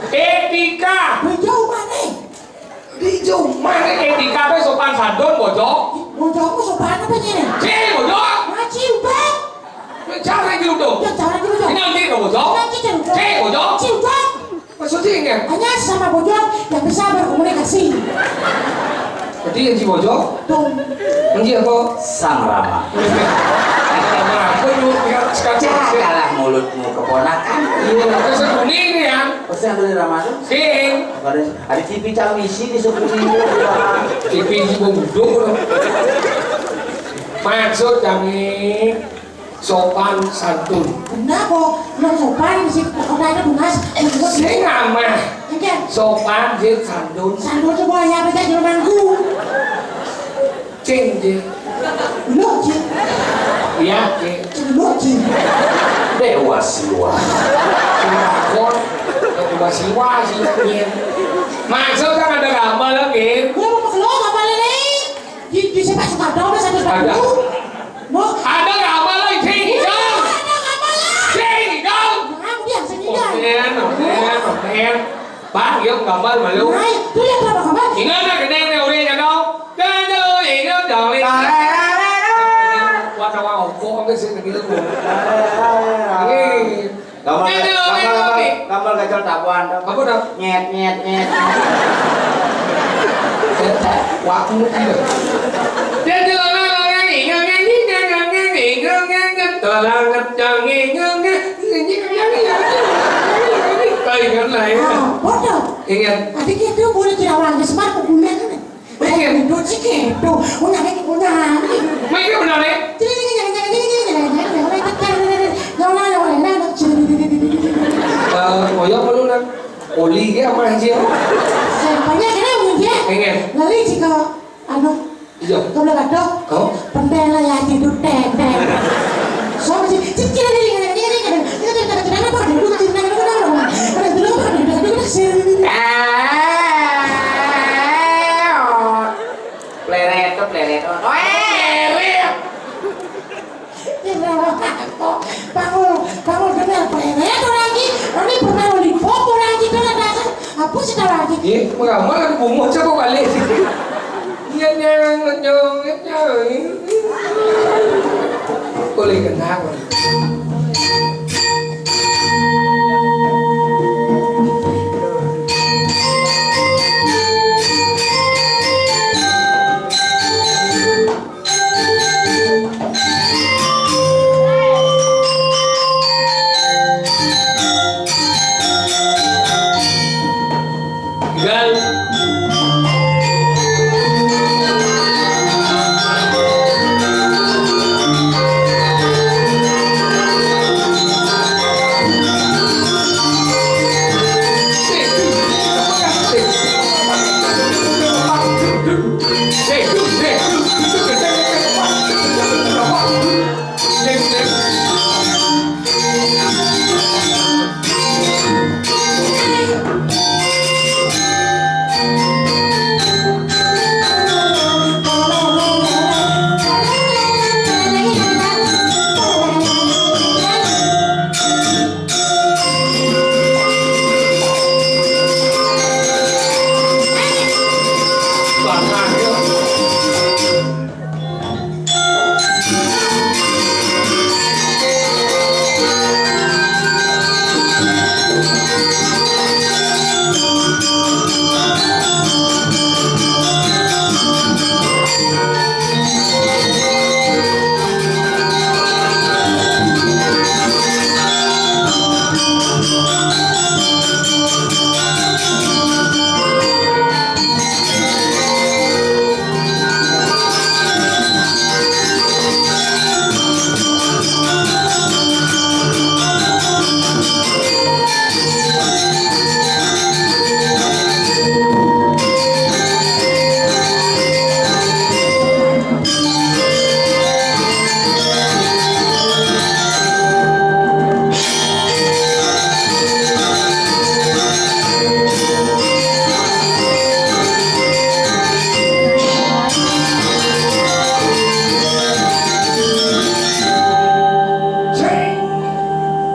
Etika. Di rumah, nih. Di jumah nih etika be sopan santun, Bojong. Bojong ku sopan apa nih? Cing, Bojong. Ngaji, Bang. Cara gitu dong. Ya, cara gitu dong. Ini nanti dong, Bojong. Nanti dong, Bojong. Cing, Bojong. Cing, Bojong. Maksudnya ini? Hanya sama Bojong yang bisa berkomunikasi. Berarti yang si Bojong? Dong. Yang si apa? Sang Rama. Rama apa lu? Ya, sekarang. Jagalah mulutmu, keponakan. Iya, terus kuning nih, ya. Pasti ada di Rama tuh. Sing. Ada Ada T V cawisi di sepuluh ribu. T V di Bogor. Maksud kami sopan santun. Benar kok, belum sopan, mesti pokoknya ada bungas. Sing amah. Enggak. Sopan, sing santun. Santun semua ya, apa saja manggu. Cing, Cing. Lu, Cing. Iya, Cing. Cing, lu, Cing. Dewa Siwa. Kon, Dewa Siwa, sih, Cing. Maksud kan ada gambar lagi. Gua mau keluar gambar ini. Di, di siapa suka ada, ada satu ada. Mau? Ada gambar lagi, Cing, Cing. Ada gambar lagi. Cing, Cing. Nah, dia sini, dah. Oke, oke, oke. Pak, yuk gambar malu. Hai, tuh ya, gambar, gambar. Ingat nak kena ni orang yang kau. Kena orang yang kau. Wah, tawa kok ke sini gitu. Ini. Gambar, kena orang gambar, yang kau. Gambar gajal tabuan. Apa dah? Nyet, nyet, nyet. Waktu itu. Dia tu orang orang ni, orang ni, orang ni, orang ni, orang ni, orang ni, orang ni, orang ni. Tahu kan lah ya. Ah, bodoh. Ingat. Adik itu boleh tidak orang di semak kuliah kan? Iya. Itu sih gitu. Punya ini, punya ini. Mai ke benar ni? Eh, koyo perlu nang oli ke apa sih? Siapanya kena punya dia? Ingat. Lali jika anu. Iya. Kau boleh kata? Kau? Pentela ya tidur tenteng. Soalnya sih, cicil ini, ini, ini, ini. Pleret, pleret. Pleret. Pangul, pangul bener, pleret orang ini. Ini pernah lipo orang ini, dengar dasar. Apa sih tahu lagi? Ih, menggambar aku bungut siapa balik? Iya, nyang, nyong, nyong. Boleh kena, boleh. Gal.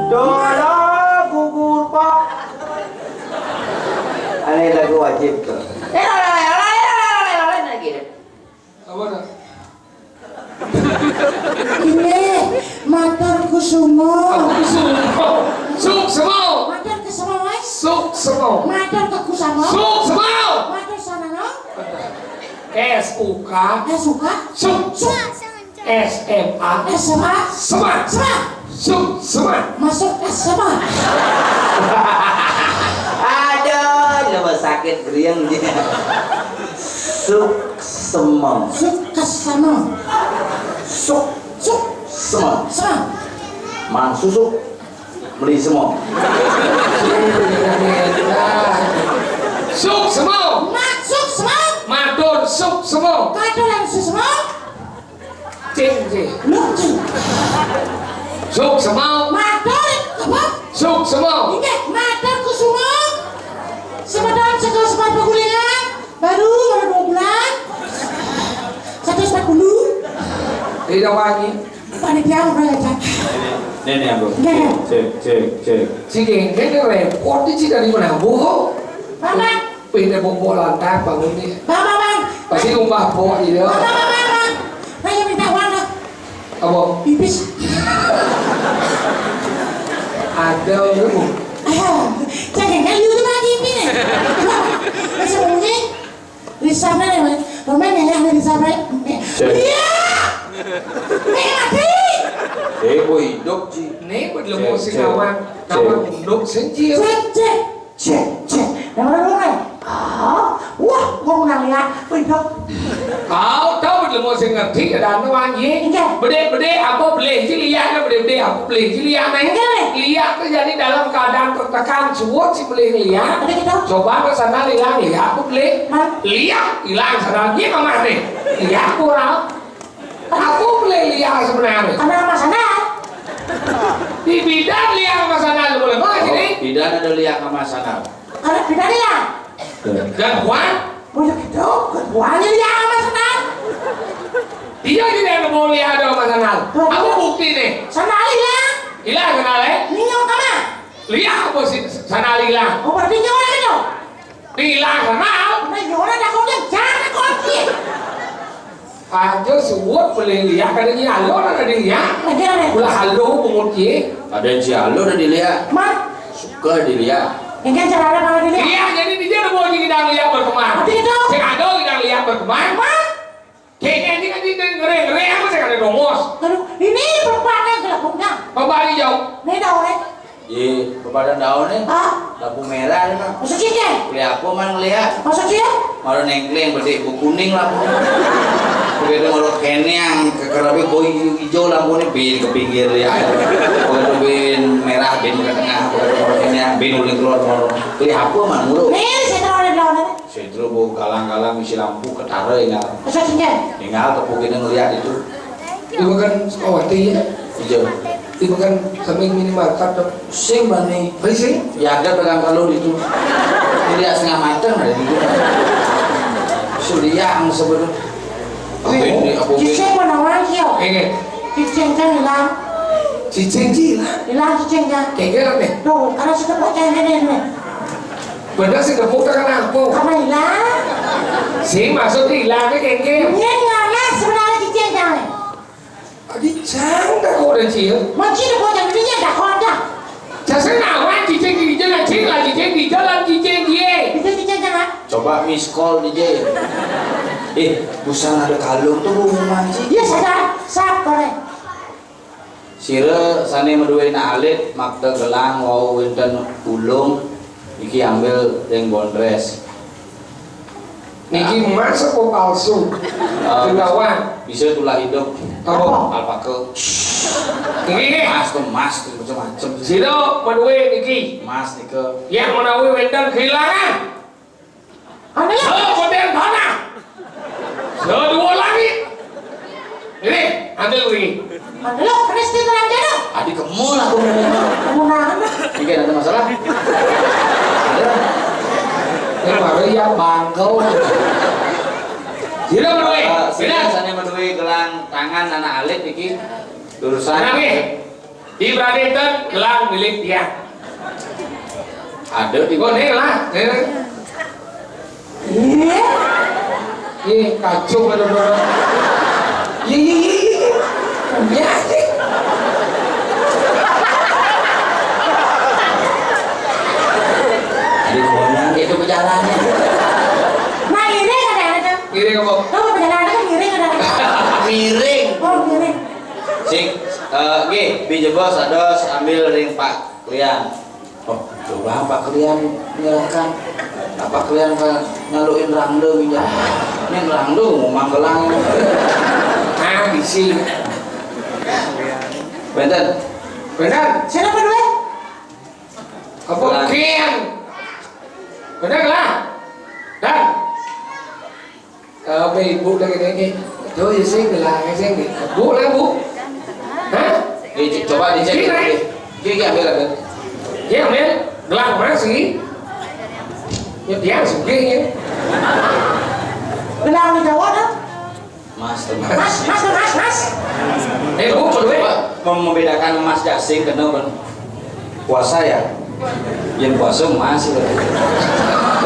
Doa gugur, Pak. Ane lagu wajib tuh. Apa tuh? Ini matur kusumo. Kusumo. Suksmo. Matur kusumo, Mas. Suksmo. Matur kusumo. Suksmo. Matur sanana. S U K. S U K. Suk. Suk. S M A. S M A. Sema. Sema. Suk. Sema. Masuk S M A. Aduh, coba sakit geriang dia. Suk semang. Suk kesana. Suk. Suk. Semang. Semang. Mang susuk. Beli semua. Suk semua. Maksud semua. Matur suk semua. Katuran semua. Cing, cing. Lu cing. Suk semua. Matur apa? Suk semua. Inggih, matur kusumo. Semeton saka Semar Pegulingan, baru, baru dua bulan. Seratus empat puluh. Tidak wangi. Panitia ora ya, Cak? Nih, nih, Ambo. Nggih. Cek, cek, cek. Si Gengge ini repot, ini dari mana, Bu? Bapak. Pindah bobo lantai bangun nih. Bapak, Bang. Pasti umpah po, iya. Bapak, Bapak, Bang. Saya minta uang, Bang. Apa? Pipis. Ada, Bu. Ah, Cak Gengge, lu tuh lagi ini nih. Masih bunyi. Risabnya nih, Mas. Pemain yang ada risabnya. Cek. Iya. Eh, mati. Eh, boy, hidup, Ji. Nih, buat lemu sing cek, kawan. Cek. Kawan unduk sing, Ji. Cek, cek. Cek, cek. Yang mana lu, Mas? Ah, wah, gua pernah lihat. Boy, hidup. Kau tahu buat lemu sing ngerti ke dalam tuan, Ji? Iya. Bedek-bedek apa boleh, Ji, lihat, bedek-bedek apa boleh, Ji, lihat, Mas. Iya, Mas. Lihat tuh jadi dalam keadaan tertekan, suwut si boleh lihat. Ada kita. Coba ke sana, lihat, lihat apa boleh. Mas. Lihat. Ilang sana, dia ke mana? Iya, kurang. Aku beli liak sebenarnya. Kenapa sana? Di bidan liak sama sana lu boleh mau sini. Bidan ada liak sama sana. Ada bidan liak. Gangguan? Boleh gitu, gangguan liak sama sana. Dia tidak ada mau liak ada sama sana. Aku bukti nih. Sana liak. Ilang sana, eh? Ninyo kama. Liak apa sih sana ilang? Oh, berarti nyawa gitu. Bilang kenal. Nah, ya ora, takutnya jangan takut, iya. Aja suwut boleh liak, kadang iya lo, kadang iya. Lagi apa? Ulah halo, pungut, iya. Ada si halo udah dilihat. Mat. Suka dilihat. Ini kan cara apa kalau dilihat? Iya, jadi dia udah mau jadi kita liak berkembang. Tapi itu. Sing ada kita liak berkembang. Mat. Kayaknya ini kan dia ngeri-ngeri apa sih, ada dongos. Aduh, ini perempuannya gelap punya. Kembali jauh. Ini dah, oleh. Iya, kepada daun nih. Ah. Lampu merah nih, Bang. Maksudnya, Jen? Beli apa, Man, ngeliat? Maksudnya? Malah nengkleng, beli buku kuning lah. Begitu malah kenyang, ke kerabe boy hijau lampu nih, bin ke pinggir ya. Begitu bin merah, bin ke tengah, begitu malah kenyang, bin uling keluar, malah. Beli apa, Man, mulu? Nih, saya taruh di dalam ini. Itu bu galang-galang isi lampu ketara ingal. Masa sih, Jan? Ingal tepuk ini ngeliat itu. Ibu kan sekolah ya? Iya. Ibu kan sambil minimarket dong. Sing bani. Hai sing. Ya ada pegang kalau itu. Ngeliat setengah mateng ada di itu. Suliang sebenarnya. Apa ini? Apa ini? Cicing mana orang sih? Ini. Cicing kan hilang. Cicing sih hilang. Hilang cicing kan. Kayak gini nih. Tuh, karena sudah baca ini nih. Bener sih, gak putar kan apa? Apa hilang? Sih, maksudnya hilangnya kayak gini. Ini ngalah sebenarnya cicing kan. Adi cang dah kok dah cia. Macam dah kau jangan dia dah kau dah. Jasa nawan cicing di jalan cing lah cicing di jalan cicing dia. Bisa cicing jangan. Coba miss call di dia. Eh, busan ada kalung tuh rumah cing. Dia sadar, sap kau. Sira sané madué alit makta gelang wau wénten ulung, iki ambil ring bondrés. Niki emas apa palsu? Eh, Bendawan. Bisa tulah hidup. Apa? Alpaka. Niki, niki. Emas tuh emas tuh macam-macam. Sira madué niki. Emas nika. Yang menawi wénten kehilangan. Ana lho. Sepoten tanah. Sedua langit. Ini, ambil begini. Ana lho, Kristi terang jana. Adi kemul aku. Kemul ana. Iki ada masalah. Ada. Ini baru ya bangkau. Tidak menuhi. Eh, tidak. Sini sana menuhi gelang tangan anak alit iki. Lurusane. Tenang, nggih. Ibaratipun gelang milik dia. Ada di kone lah. Iya. Iya, kacau bener-bener. Iya, iya, iya, iya. Iya, sih. Aduh, konyang gitu pejalannya. Nah, ini ada, ada. Miring apa? Kamu pejalan kan miring ada. Miring. Oh, miring. Sing, eh, nggih, bijebos ados ambil ring Pak Klian. Oh, coba Pak Klian nyerahkan. Pak Klian ka nyaluin rangda minyak. Ini rangda mau manggelang. Ah, bisi. Benten. Benten. Siapa dulu? Apa Klian? Benten lah. Dan. Oke, ibu lagi nih. Tuh, ya sing lah, ya sing. Bu lah, Bu. Hah? Ini coba dicek. Sini, Rai. Oke, oke, ambil, ambil. Ya, ambil. Gelang emas sih. Ya, dia sugih ya. Gelang di Jawa dah. Mas, mas. Mas, mas, mas, mas. Eh, Bu, coba mem- membedakan emas jasing kena kan. Puasa ya? Yang puasa masih kan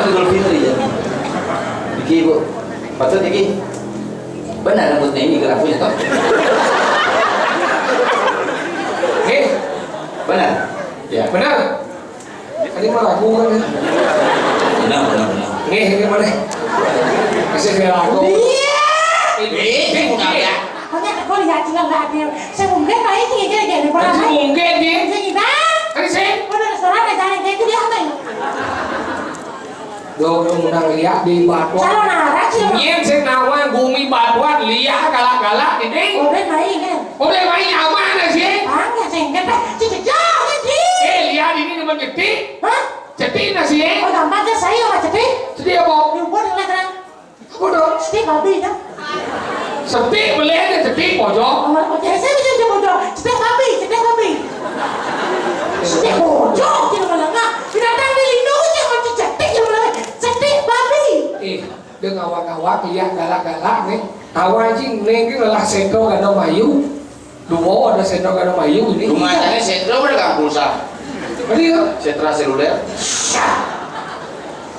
Idul Fitri ya. Iki Bu, patut iki. Benar rambutnya ini kelakunya toh? Eh, benar. Ya. Benar. Ini mah lagu kan ya. Benar, benar, benar. Nih, ini mana? Kasih saya lagu. Iya. Ini, ini bukan ya. Hanya aku lihat juga nggak ada. Saya mungkin baik sih, jadi jadi Masih mungkin dia. Jadi dah. Kan sih. Udah restoran aja, jadi dia apa ya? Dong, dong, undang liak di batuan. Calon arah sih. Nyén sing nawang gumi batuan liak galak-galak ini. Udah baik kan? Udah baik aman sih. Bang, ya sing kita cicik jauh sih. Eh, liak ini nemen cetik. Hah? Cetik nasi eh. Oh, gampang ke saya sama cetik. Cetik apa? Nyumput yang lagi. Apa dong? Cetik babi dah. Cetik boleh ada cetik pojok. Oh, oh, jadi saya bisa cetik pojok. Cetik babi, cetik babi. Cetik pojok, cetik menengah. Binatang di lindung, cetik cetik, cetik menengah. Cetik babi. Eh, dia ngawak-ngawak, lihat galak-galak nih. Tawa anjing, nih, ini lelah sentro gak ada mayu. Duo ada sendok ada mayu ini. Rumahnya sendok ada kampung sah. Tadi ya? Setra seluler.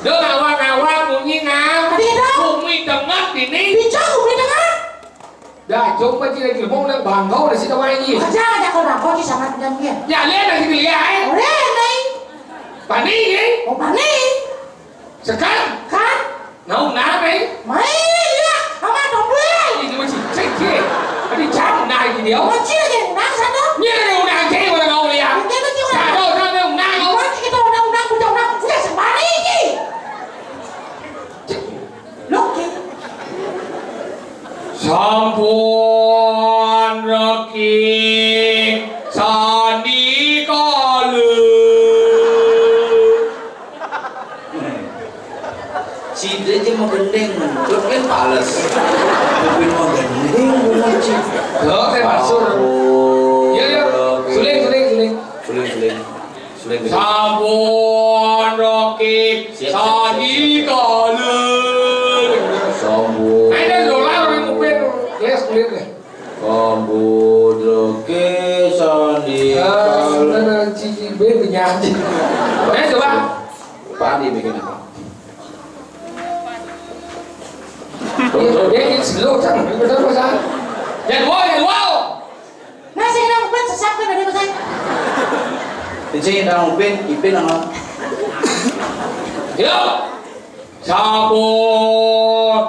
Dong awak-awak bunyi nang. Tadi ya dong. Bumi tengah ini. Bincang bumi tengah. Dah coba sih lagi mau nang bangkau dari situ main ini. Aja aja kau bangkau sih sama dengan dia. Ya lihat lagi dia eh. Boleh naik. Pani ini. Oh pani. Sekarang kan? Nau nang eh? Mai ya, ama tombol. Ini cuma cicing sih. Tadi jam nang ini dia. Macam aja nang sana. Ini ada undang cek orang kau lihat. Dia macam orang. Ada orang nang. Macam kita orang nang, kita orang sudah semari ini. Loke. Sampun reki sandi kalu. Sida Terus kan pales. Kuping mah gending, bungut, Ci. Yo, kayak masuk. Sampun. Yo, yo. Suling, suling, suling. Suling, suling. Suling, suling. Sampun, Rocky. Siap, siap, siap, siap. Sandi kalen. Sampun. Ayo, dah, dolar, orang kuping. Kelas kulit deh. Sampun, Rocky, sandi kalen. Ah, mana, Ci, Ci, be, penyanyi. Ayo, coba. Pandi bikin apa? Iya, dia yang slow, kan? Betul, Mas, ah? Jadwal, jadwal. Nah, saya nang Upin, sesat kan ada, Mas, ah? Ini saya nang Upin, Ipin nama. Yuk. Sampun.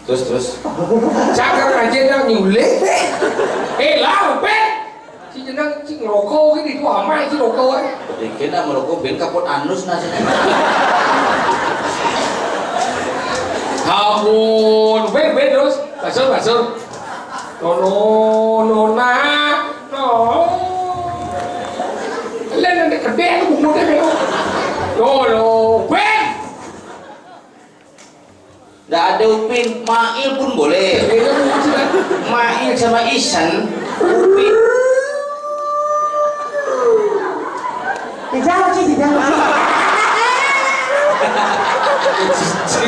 Terus, terus. Cakar aja nang nyulih. Eh, lah, Upin. Si jeneng, si ngerokok gini, itu amai si rokok, eh. Dikit nak merokok, ben kapot anus nasi. Ampun, ben, ben terus. Basur, basur. Nono, nona, no. Lain nanti gede aku bunguté, ben. Nono, ben. Nggak ada Upin, Mail pun boleh. Beda bungut sih, kan? Mail sama Isan, Upin. Dijawab sih, dijawab sih.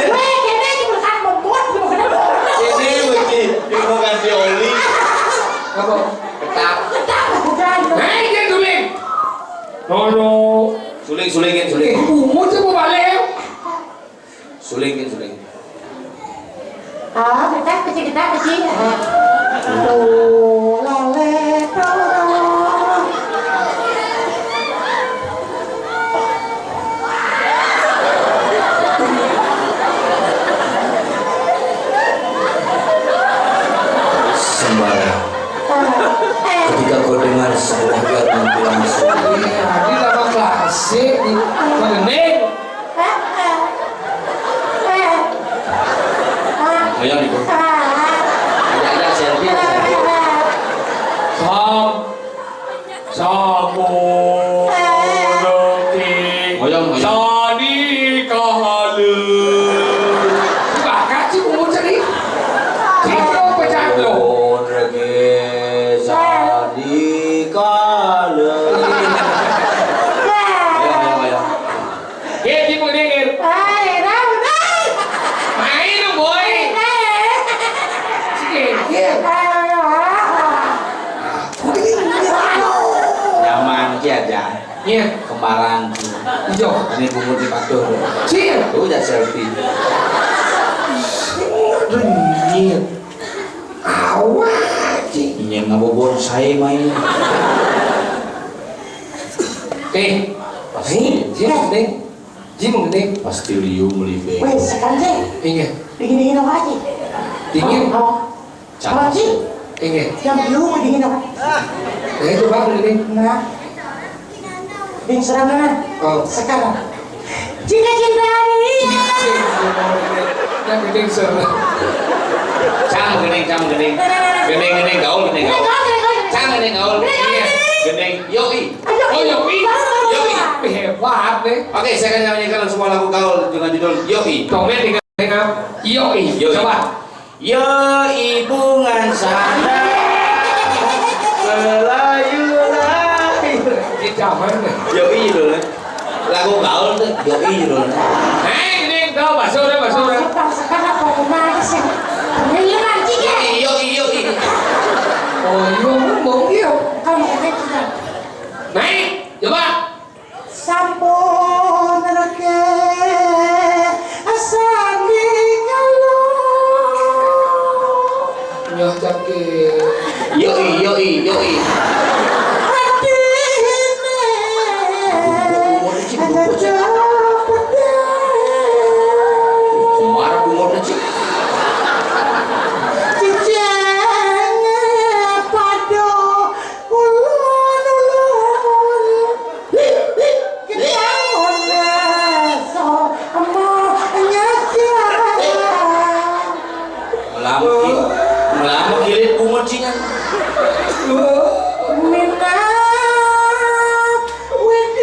Weh, kene iki bukan membuat, bukan. Ini mesti terima kasih Oli. Apa? Ketak. Ketak, bukan. Hei, dia tuling. Nono. Suling, sulingin, suling. Eh, bungut sih mau balik. Sulingin, sulingin. Ah, ketak, kecil, ketak, kecil. Ah. Tuh, lale, tuh. Sembara. Ah, eh. Ketika kau dengar sebuah lagu yang langsung. Iya, ini nama klasik, di Mengening. Ayo, Niko. Ada, ada, selfie, selfie. Sam, Samuloki. Ngoyong, ngoyong. Sani Kahalu. Bakat sih, bungut sih. Cipro pecah lo. Bungut lagi. Sani Kahalu. Ngoyong, ngoyong, ngoyong. Ye, di Mengening. Ay, raw, raw. Main dong, boy. Ay, raw. Sige, ye. Ay, raw. Nyaman ki aja. Iya. Kembaran. Iya. Ini bungut di patuh. Cil. Tuh, udah selfie. Aduh, iya. Awak, Cil. Iya, nggak mau bonsai main. Eh, pasti. Ini, Cil, deh. Ji, Mang Gending. Pasti liu melibe. Weh, sekarang sih. Inggih. Dingin-dingin apa aja? Dingin. Apa? Apa sih? Inggih. Yang liu mau dingin apa? Ya, coba, Mang Gending. Nah. Ding serangan. Oh. Sekarang. Jika cinta ini. Yang Gending seru. Cang Gending, Cang Gending. Gending, Gending, gaul, Gending, gaul. Gending, gaul, Gending, gaul. Gending, gaul. Gending. Yoi. Oh, Yoi. Yoi. Hebat nih. Oke, saya akan nyanyikan sebuah lagu gaul dengan judul Yoi. Komen dengan Yoi. Yoi. Coba. Yoi bungan sana. Selayu layu. Ini zaman nih. Yoi judulnya. Lagu gaul tuh, Yoi judulnya. Hei, ini gaul, masuk udah, masuk udah. Sekarang apa kemana sih? Ini mancing ya? Yoi, Yoi. Oh, iya, ngomong iya. Kamu kan kita. Naik, coba. Sampun reke sandi kala. Nyah cangkir. Yoi, yoi, yoi. Atine. Bungut, Cik, bungut, Cik. Ada pedang. Kemana bungut, Cik? Cicing pado ulun-ulun. Kita so, amo, nyasar. Melambung, melambung gilit bungut sih, kan? Minat, widi.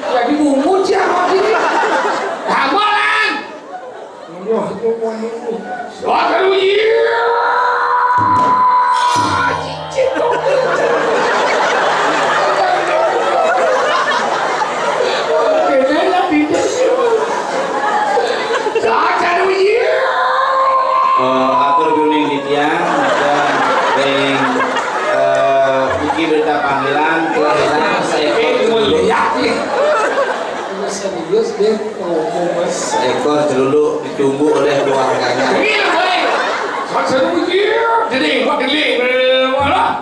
Jadi bungut sih sama gini. Hamalan. Aduh, aduh, aduh. Suatu uji. Cicit dong. Kena lah, tidak. Suatu uji. Eh, atur juning titiang, dan ring, eh, iki berita panggilan, kelahiran seekor Eh, cuma celuluk. Lihat, ya. Serius deh, ngomong, Mas. Seekor celuluk ditunggu oleh keluarganya. Iya, baik. Satu, iya, jadi, buat delik, malah.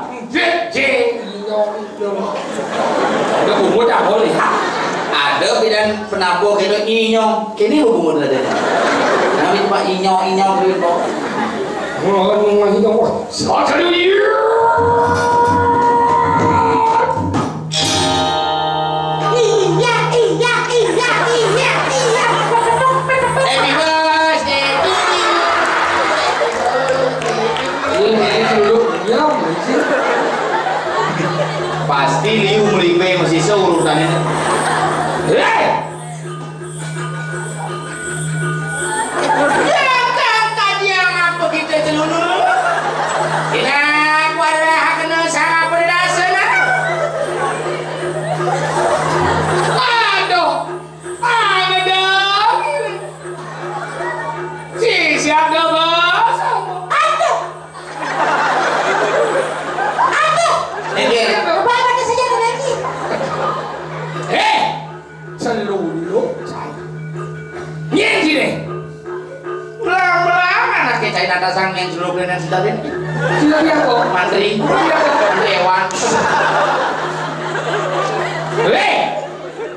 Apa kena inyong? Kini hubungan ladanya. Kami tempat inyong-inyong dulu kok. Wah, ngomong inyong, wah. Sakali. Iya, iya, iya, iya, iya, iya. Happy birthday to you. Ini dulu, ya, mesti. Pasti liu melipe masih seurutannya. Hei! Ya, kan tadi yang apa kita celulur? Kena aku arah kena sangat pedas sana. Aduh, ada dah. Si siapa bos? Aduh. Aduh. Ini. Bapak saja lagi. Hei! Celuluk cai. Nyén sini. Belang-belang anaknya cai nata sang nyén celuluk dan sudah ini. Sudah dia kok. Mantri. Sudah dia kok. Mantri Ewan. Hei!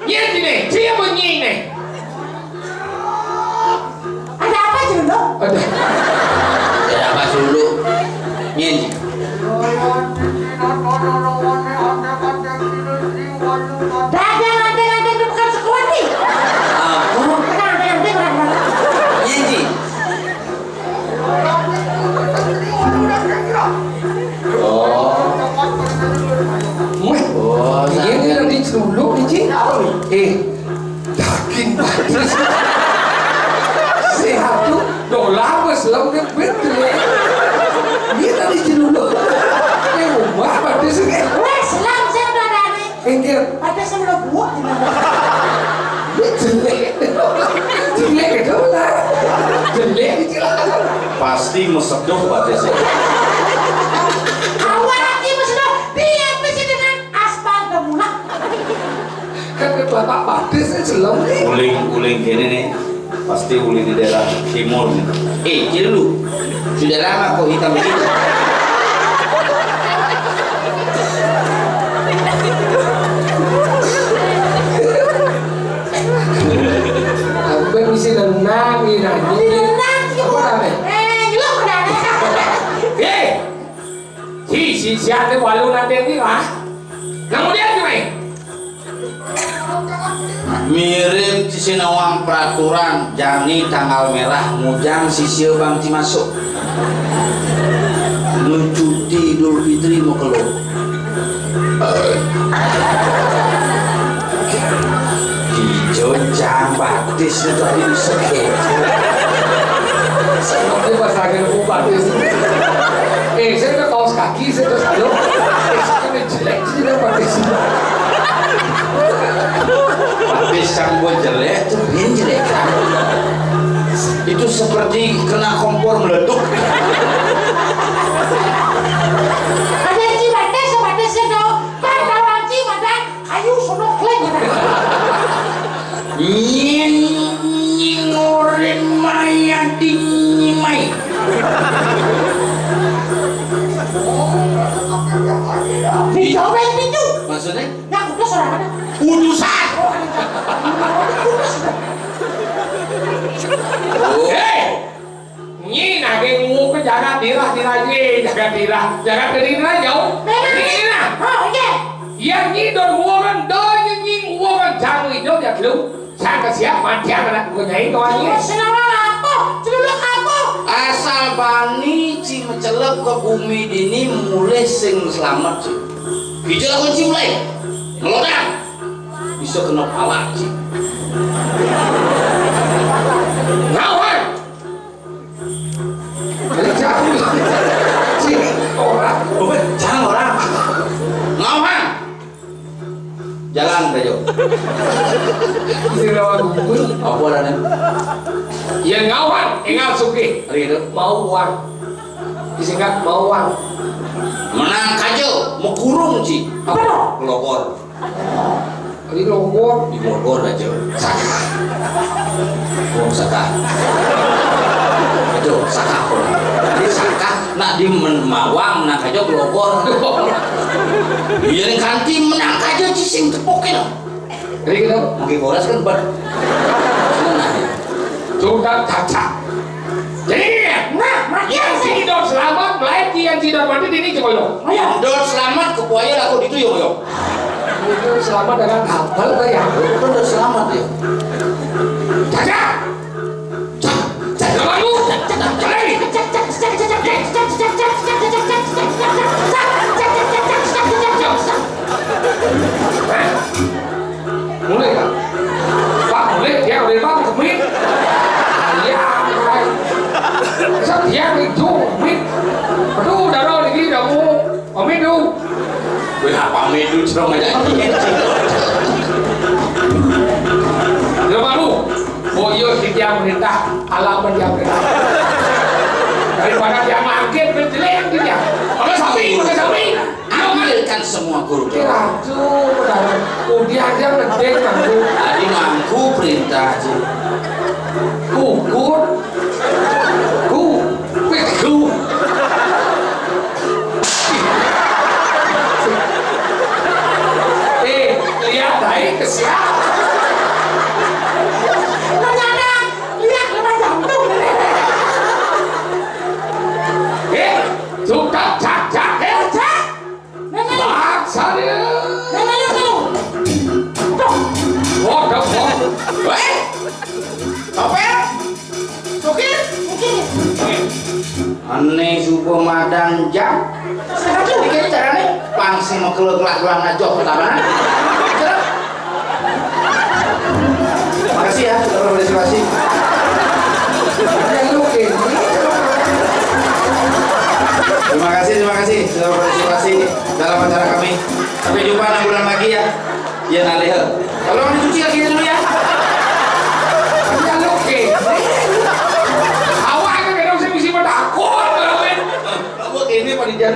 Nyén sini. Siapa nyén ini? Ada apa, Juno? Ada. Ada apa dulu? Nyén. Dagang anting-anting itu bukan sekuat nih. Apa? Bukan anting-anting, bukan, bukan. Nyén. Oh. Wih, oh, ini lagi dulu nih, Ci. Eh, daging batis. Sehat tuh, dolar mas lo nggak betul. Ini tadi dulu. Ini rumah batis ini. Wes, langsung dadane. Inggih. Batis sing mlebu. Ini jelek. Jelek itu lah. Jelek itu lah. Pasti meseduh batis ini. Awak iki meseduh, dia pasti dengan aspal demulah. Kan bapak batis ini jelek nih. Uling-uling gini nih. Pasti uli di daerah timur nih. Eh, jadi lu sudah lama kok hitam begitu? Aku kan mesti tenang nih, nah. Tenang, apa namanya? Eh, lu kenapa? Eh, si, si, siapa walu nanti ini, ah? Kemudian gimana? Mirip ti sinawang peraturan, jani tanggal merah ngujang sisia bang ti masuk. Nu cuti Idul Fitri mau keluar. Hijau jang batis itu tadi bisa kepo. Saya pasangan batis. Eh, saya udah kaos kaki, saya udah selalu. Eh, saya jelek sih, dia pakai sendal. Tapi sang buat jelek tuh, bin jelek kan. Itu seperti kena kompor meleduk. Ada yang jiwatnya, sebatnya sih, dong. Kan kalau jiwatnya, ayo, sono, klik. Nyin, nyin, ore maya, di, nyi, mai. Dijawab yang pintu. Maksudnya? Nah, udah suara mana? Utusan. Oh, ada. Utusan. Oh. Hei! Nyi naging wuh ke jagat dirah, dirah nyi, jagat dirah, jagat gering dirah jauh. Memang. Nyi nah. Oh, iya. Yang nyi don wuh kan, don nyi nyi wuh kan, jang ijo ya lu. Sangka siap mati anak gua nyai kawan nyi. Senawa apa? Celuluk apa? Asal bani ci mecelep ke bumi dini mulih sing selamat ci. Ijo lakukan ci mulai. Ngelodang. Bisa kena pala ci. Ngawal. Jangan orang. Jangan orang. Ngawang. Jalan saja. Sing lawan gugur. Apa adanya? Ya ngawang, enggak sugih. Hari itu. Mau uang. Disingkat mau uang. Menang aja, mengkurung ci. Apa? Pelopor. Di Logor. Di Logor aja. Saka. Wong Saka. Itu Saka kok. Di Saka, nak di men-, Mawang, nak aja Logor. Iya, ning kanti menang aja ci sing tepuk ya. Jadi gitu, mungkin boras kan ber. Sudah cacat. Jadi, nah, makin si Dot selamat, lain yang si Dot mati ini coba lo. Ayo. Dot selamat ke buaya laku itu yo yo. Itu selamat dengan kapal kayak. Itu kan Dot selamat ya. Cacat. Mulai, Pak. Pak, mulai dia udah, Pak, kemit. Iya, mulai. Setiap itu kemit. Aduh, darah lagi kamu. Pamit dulu. Wih, pamit dulu, serong aja. Dia baru. Oh iya, di tiang perintah, alam dia perintah. Daripada dia mangkir, dia jelek dia. Pakai sapi, pakai sapi. Ambilkan semua guru. Kira tuh, udah. Udah aja ngedek, mangku. Tadi mangku perintah aja. Ukur. Ku. Ku. Eh, lihat baik ke siapa? Ternyata lihat rumah jantung. Eh, sudah cak-cak, eh. Cak. Nenek. Paksa dia. Nenek lu tuh. Tuh. Waduh, waduh. Weh. Apa ya? Sugih? Sugih. Ane suba madan jam. Iki carane pang sing mekel kelah-kelah ngajoh pertama. Makasih ya, sudah berpartisipasi. Ya, lu kayak gitu. Terima kasih, terima kasih sudah berpartisipasi dalam acara kami. Sampai jumpa enam bulan lagi ya. Iya, nah, lihat. Tolong dicuci kakinya dulu ya. Iya, lu kayak. Awak itu kadang saya mesti bertakut, Bang. Kamu ini panitia.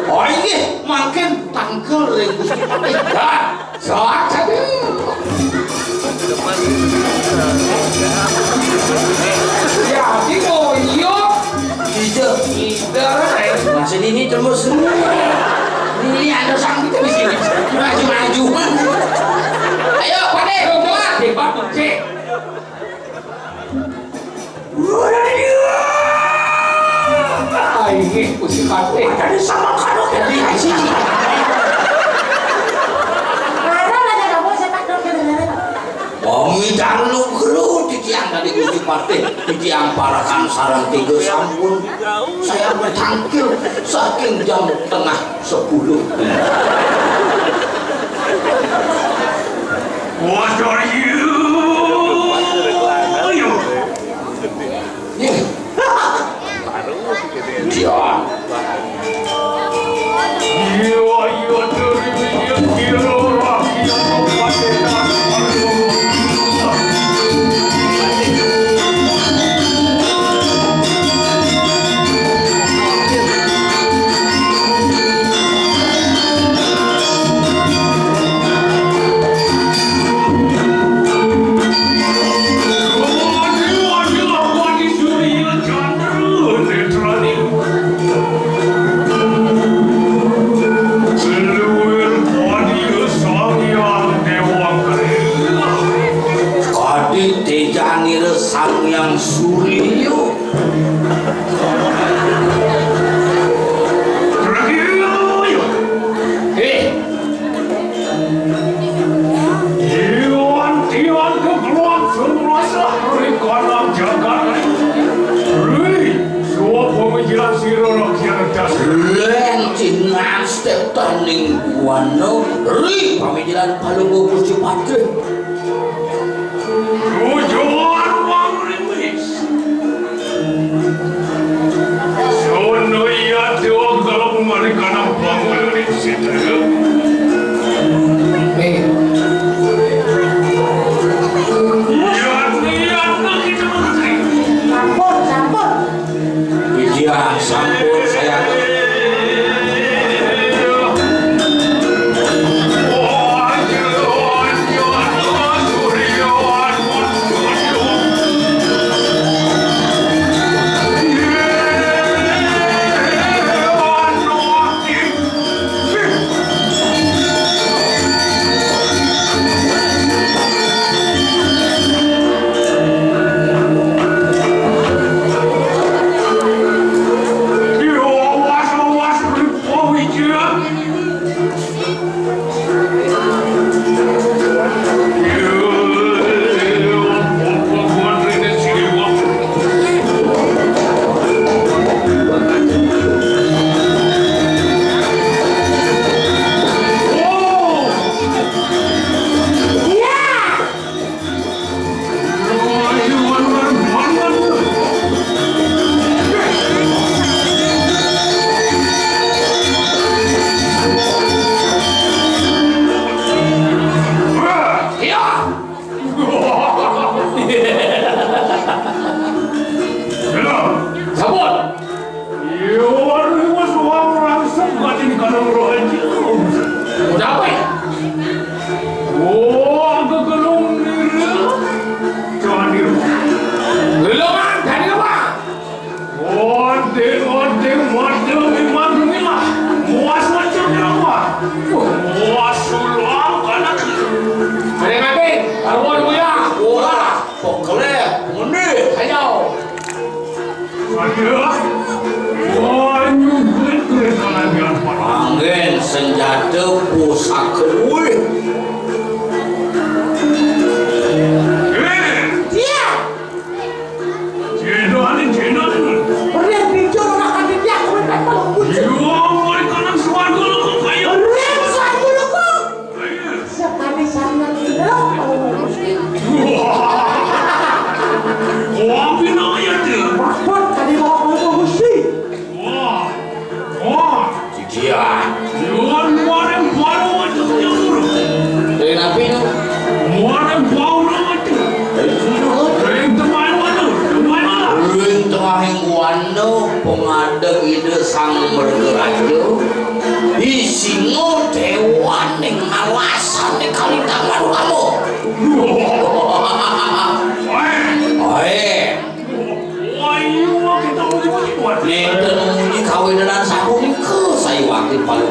Oh, iya, makin tangkel dari Gusti Patih. Dah, saat saja. Ya, di Boyo. Iya. Darah, eh. Masih ini tembus semua. Ini ada sang kita di sini. Maju-maju. Ayo, Pak De, keluar. Hebat, Cek. Ayo, Gusti Patih. Tadi sama kalau tadi. Ada aja kamu sepak dong kedengeran. Pamit dulu, titiang tadi Gusti Patih, titiang parakan sareng tiga sampun. Saya bertangkil saking jam tengah sepuluh. What are you? Iya. Kadi tejanira Sang Hyang Surya. Eh, Iwan tian keberuan semua sahri kanang jagat. Ri, suap pemikiran sira rakyat das. Len cinan step taning buana. Ri, pamikiran palungguh Gusti Patih. Tujuan wang rimis. Sono iya dewa kalau memberikan bangun di situ. Iya, iya, kita mengerti. Sampun, sampun. Iya, sampun saya. Ode, ode, ode, memang inilah. Muas macam apa? Muas ulang anak. Ada nanti, karuan gue ya. Wah, pokoknya, mending. Ayo. Ayo. Wah, nyumput ke tangan gampang. Angin senjata pusaka gue. Eh. Iya. Cina ni, Cina ni. Ren, pinjol nak ada dia, aku minta tolong, bujuk. Iya, mereka nak suara lu kok kayak. Ren, suara lu kok. Iya. Sekali sana tidak. Wah. Wah, bina aja dia. Bakot tadi bawa kamu ke besi. Wah. Wah. Jijian. Yuan muareng bau itu yang buruk. Dari napi itu? Muareng bau itu. Dari sini, oh. Dari tempat mana? Tempat mana? Dari tengah yang kuano pengadeg ide sang mergeraja. Di singo dewan ning alasan ning kali taman kamu. Oi. Oi. Wah, iya, kita mau dibuat. Nek nemu kawinan sapunika sayuwakti paling.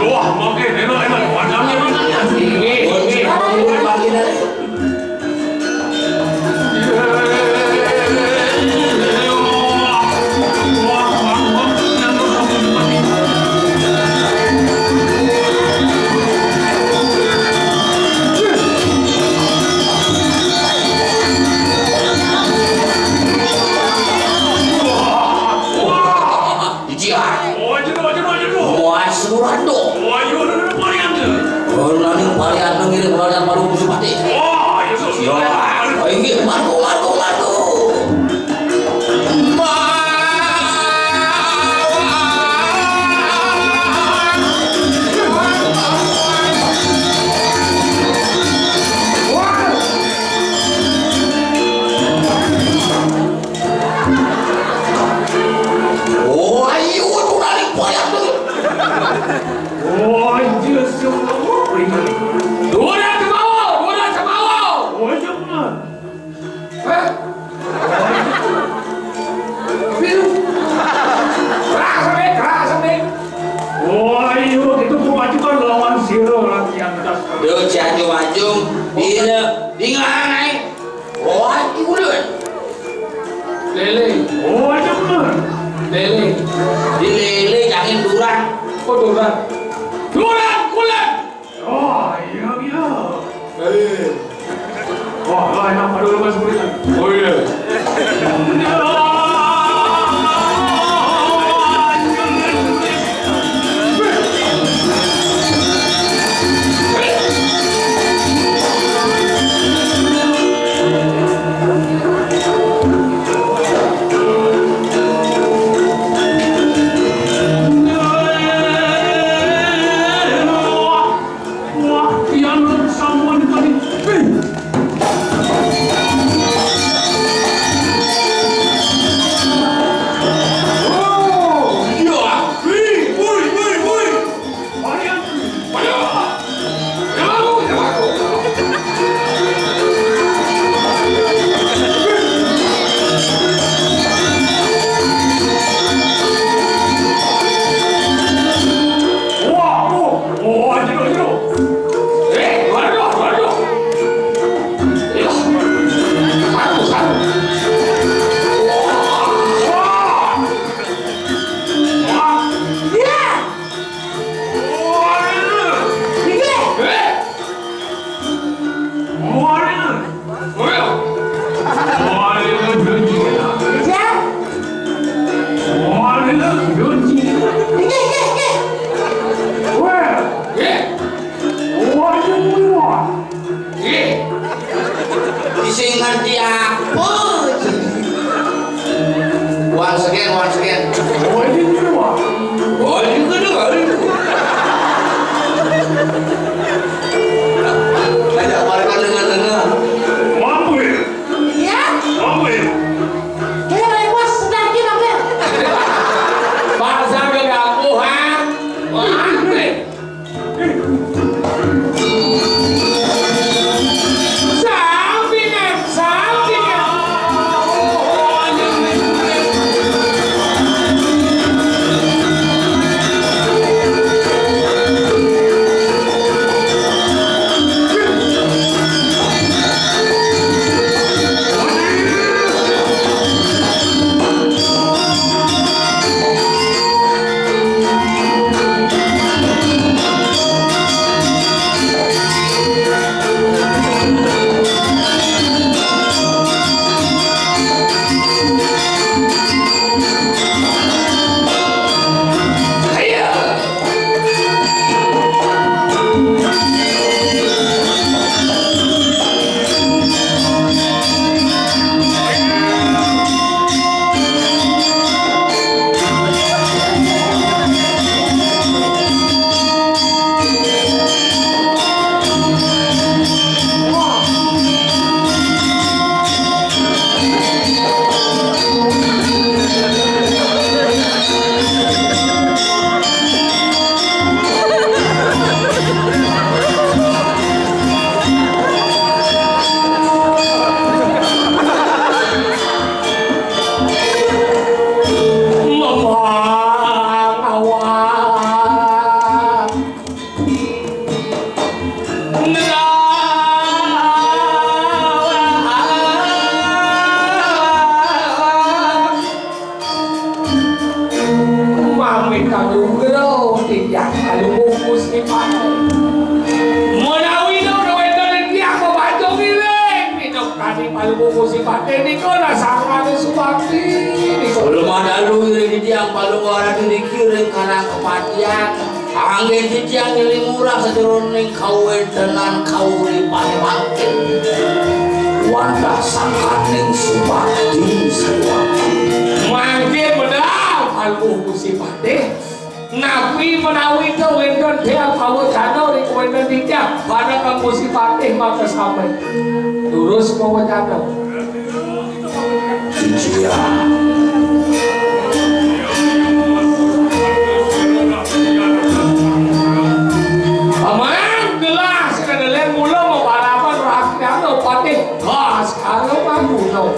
Wah, mangke enak, enak. Wajahnya enak. Inggih, inggih. Pun sira pun bagian. Wah, wah. Ijia. Oh, jenuh, jenuh, jenuh. Wah, seluruh ando. Wah, iya, udah, udah, parian tuh. Oh, nanti parian tuh ngirim parian baru musuh mati. Oh, iya, iya. Iya. Oh, iya, matu, matu, matu. Ma- Oh, ayo, tuh dari parian tuh. Oh, iya, semua. Dora ke bawah, dora ke bawah. Oh, iya, benar. Hah? Biru. Keras, sampai, keras, sampai. Oh, iya, itu pemajukan lawan sira lagi yang atas. Yo, Cianjung-Anjung, iya, di ngarang ae. Oh, iki ulun. Lele. Oh, aja bener. Lele. Di lele, jangan durang. Oh, durang. Durang, kulon. Oh, iya, iya. Eh. Wah, lah, enak pada lepas kulit. Oh, iya. Wah, pian sampun kami. Wih. Oh, iya. Wih, wih, wih, wih. Varian, varian. Jago, jago. Wah, oh, oh, jero, jero. Eh, waduh, waduh. Iya. Satu, satu. Wah. Wah. Iya. Wah, ini. Ini. Eh. Wah, ini. Wah, ini. Iya. Wah, ini. Ini, ini, ini. Wah. Eh. Waduh. Ih. Sing ngerti apa? Once again, once again. Waduh. Waduh, waduh, waduh. Ajak mereka dengar-dengar. Mampu ya? Iya. Mampu ya? Kayak naik bos sedang gimana? Pak, sampai gak pulang. Wah, Anugrah titiang Palungguh Gusti Patih. Menawi nunas wénten titiang mabaca ngiring, minangka Palungguh Gusti Patih nika nasangkaning subakti nika. Kula madalu ngiring titiang Palungguh Ratu niki ring kanang kapatihan. Anggén titiang nyelingurang sajeroning kawéntenan kauripané mangkin. Wantah sangkaning subakti, subakti. Mangkin medal Palungguh Gusti Patih. Napi menawi ta wénten tiang pawecana ring wénten titiang, parekan Gusti Patih makasami. Durus pawecana. Titiang. Paman gelah sing ada lén mula mabalapan rakyat Patih. Gas karo mangguno.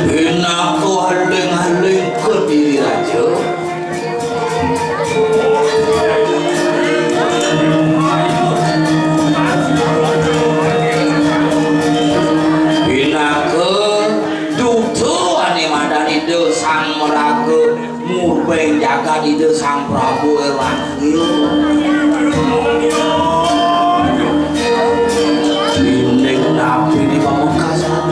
Pinaka aling-aling Kediri Raja. Pinaka duta ané madan Ida Sang Maraga. Murbeng jagat Ida Sang Prabu Irwandi. Indik napi di pamekasan.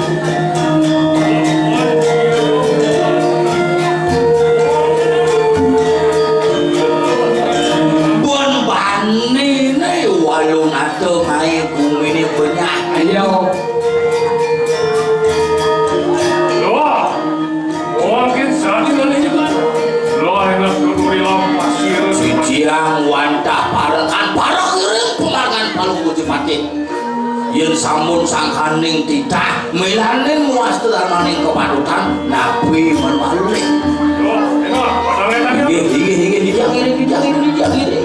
Bun baniné Walunata ngaé guminé benyah. Iya. Wah. Wangkin sadi ngalih juga. Loh, enak nuturi lampah sira. Titiang wantah parekan, parek ngiring pamargan Palungguh Patih. Yén sampun sangkaning titah, milanin muasta darmaning kapadutan, napi manwali. Loh, enak, padahal enak ya. Inggih, inggih, inggih, titiang ngiring, titiang ngiring, titiang ngiring.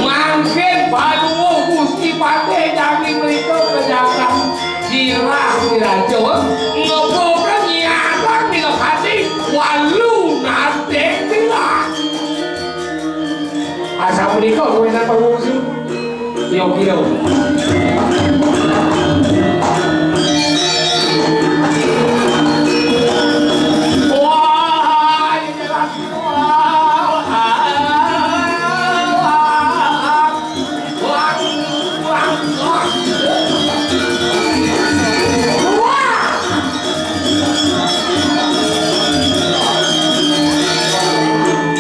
Mangkin Palungguh Gusti Patih jagi mrika kajagat Dirah Diraja, ngebuka nyiaran minakadi Walunata Dirah. Asapunika kuwi nang pangungsi. Yo, yo. Wah, ini jelas.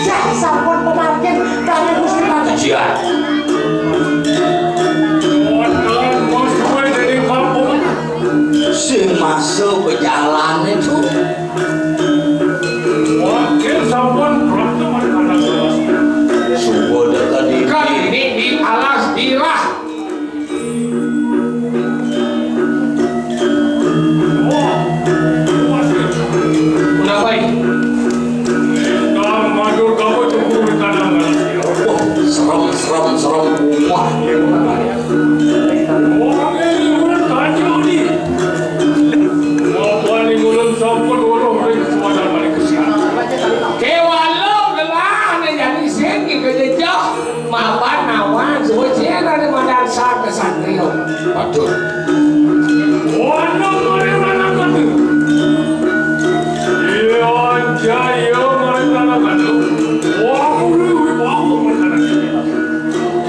Jah, sampun pamargin kalih Gusti Patih. Jah. Sing masa pejalané, Cuk. Wakil sampun prapta pada anak. Suba deka dini. Kan ini di alas Dirah. Kenapa ini? Wah, serem, serem, serem. Wah. Wah, ini ulun kacau ni. Wah, paling ulun sampun ulun ring suara balik ke sini. Kewala gelah ne jadi sing ke jejak. Mapan awan suci ane madan sang kesatria. Patut. Wana mare manakatu. Iya, jaya mare manakatu. Wahulu, wahulu mare manakatu.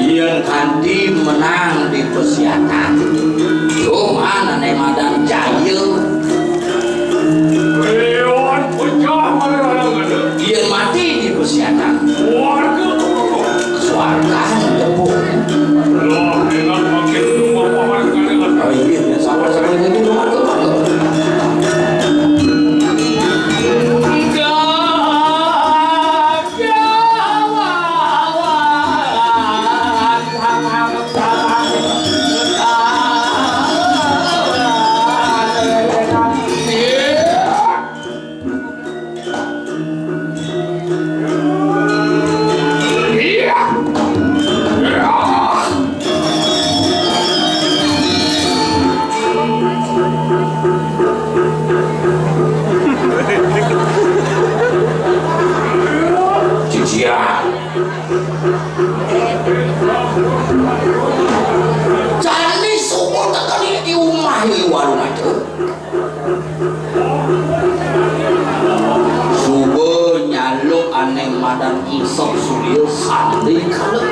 Yen kanti menang di pesiatan. Cuman ane madan jaya. Yen mati di pesiatan. Kesuargaan tepuk. Oh, iya, ya, sabar, sabar, ini cuma tepuk. Ayo warung aja. Suba nyaluk ané madan Isep Surya sandikala.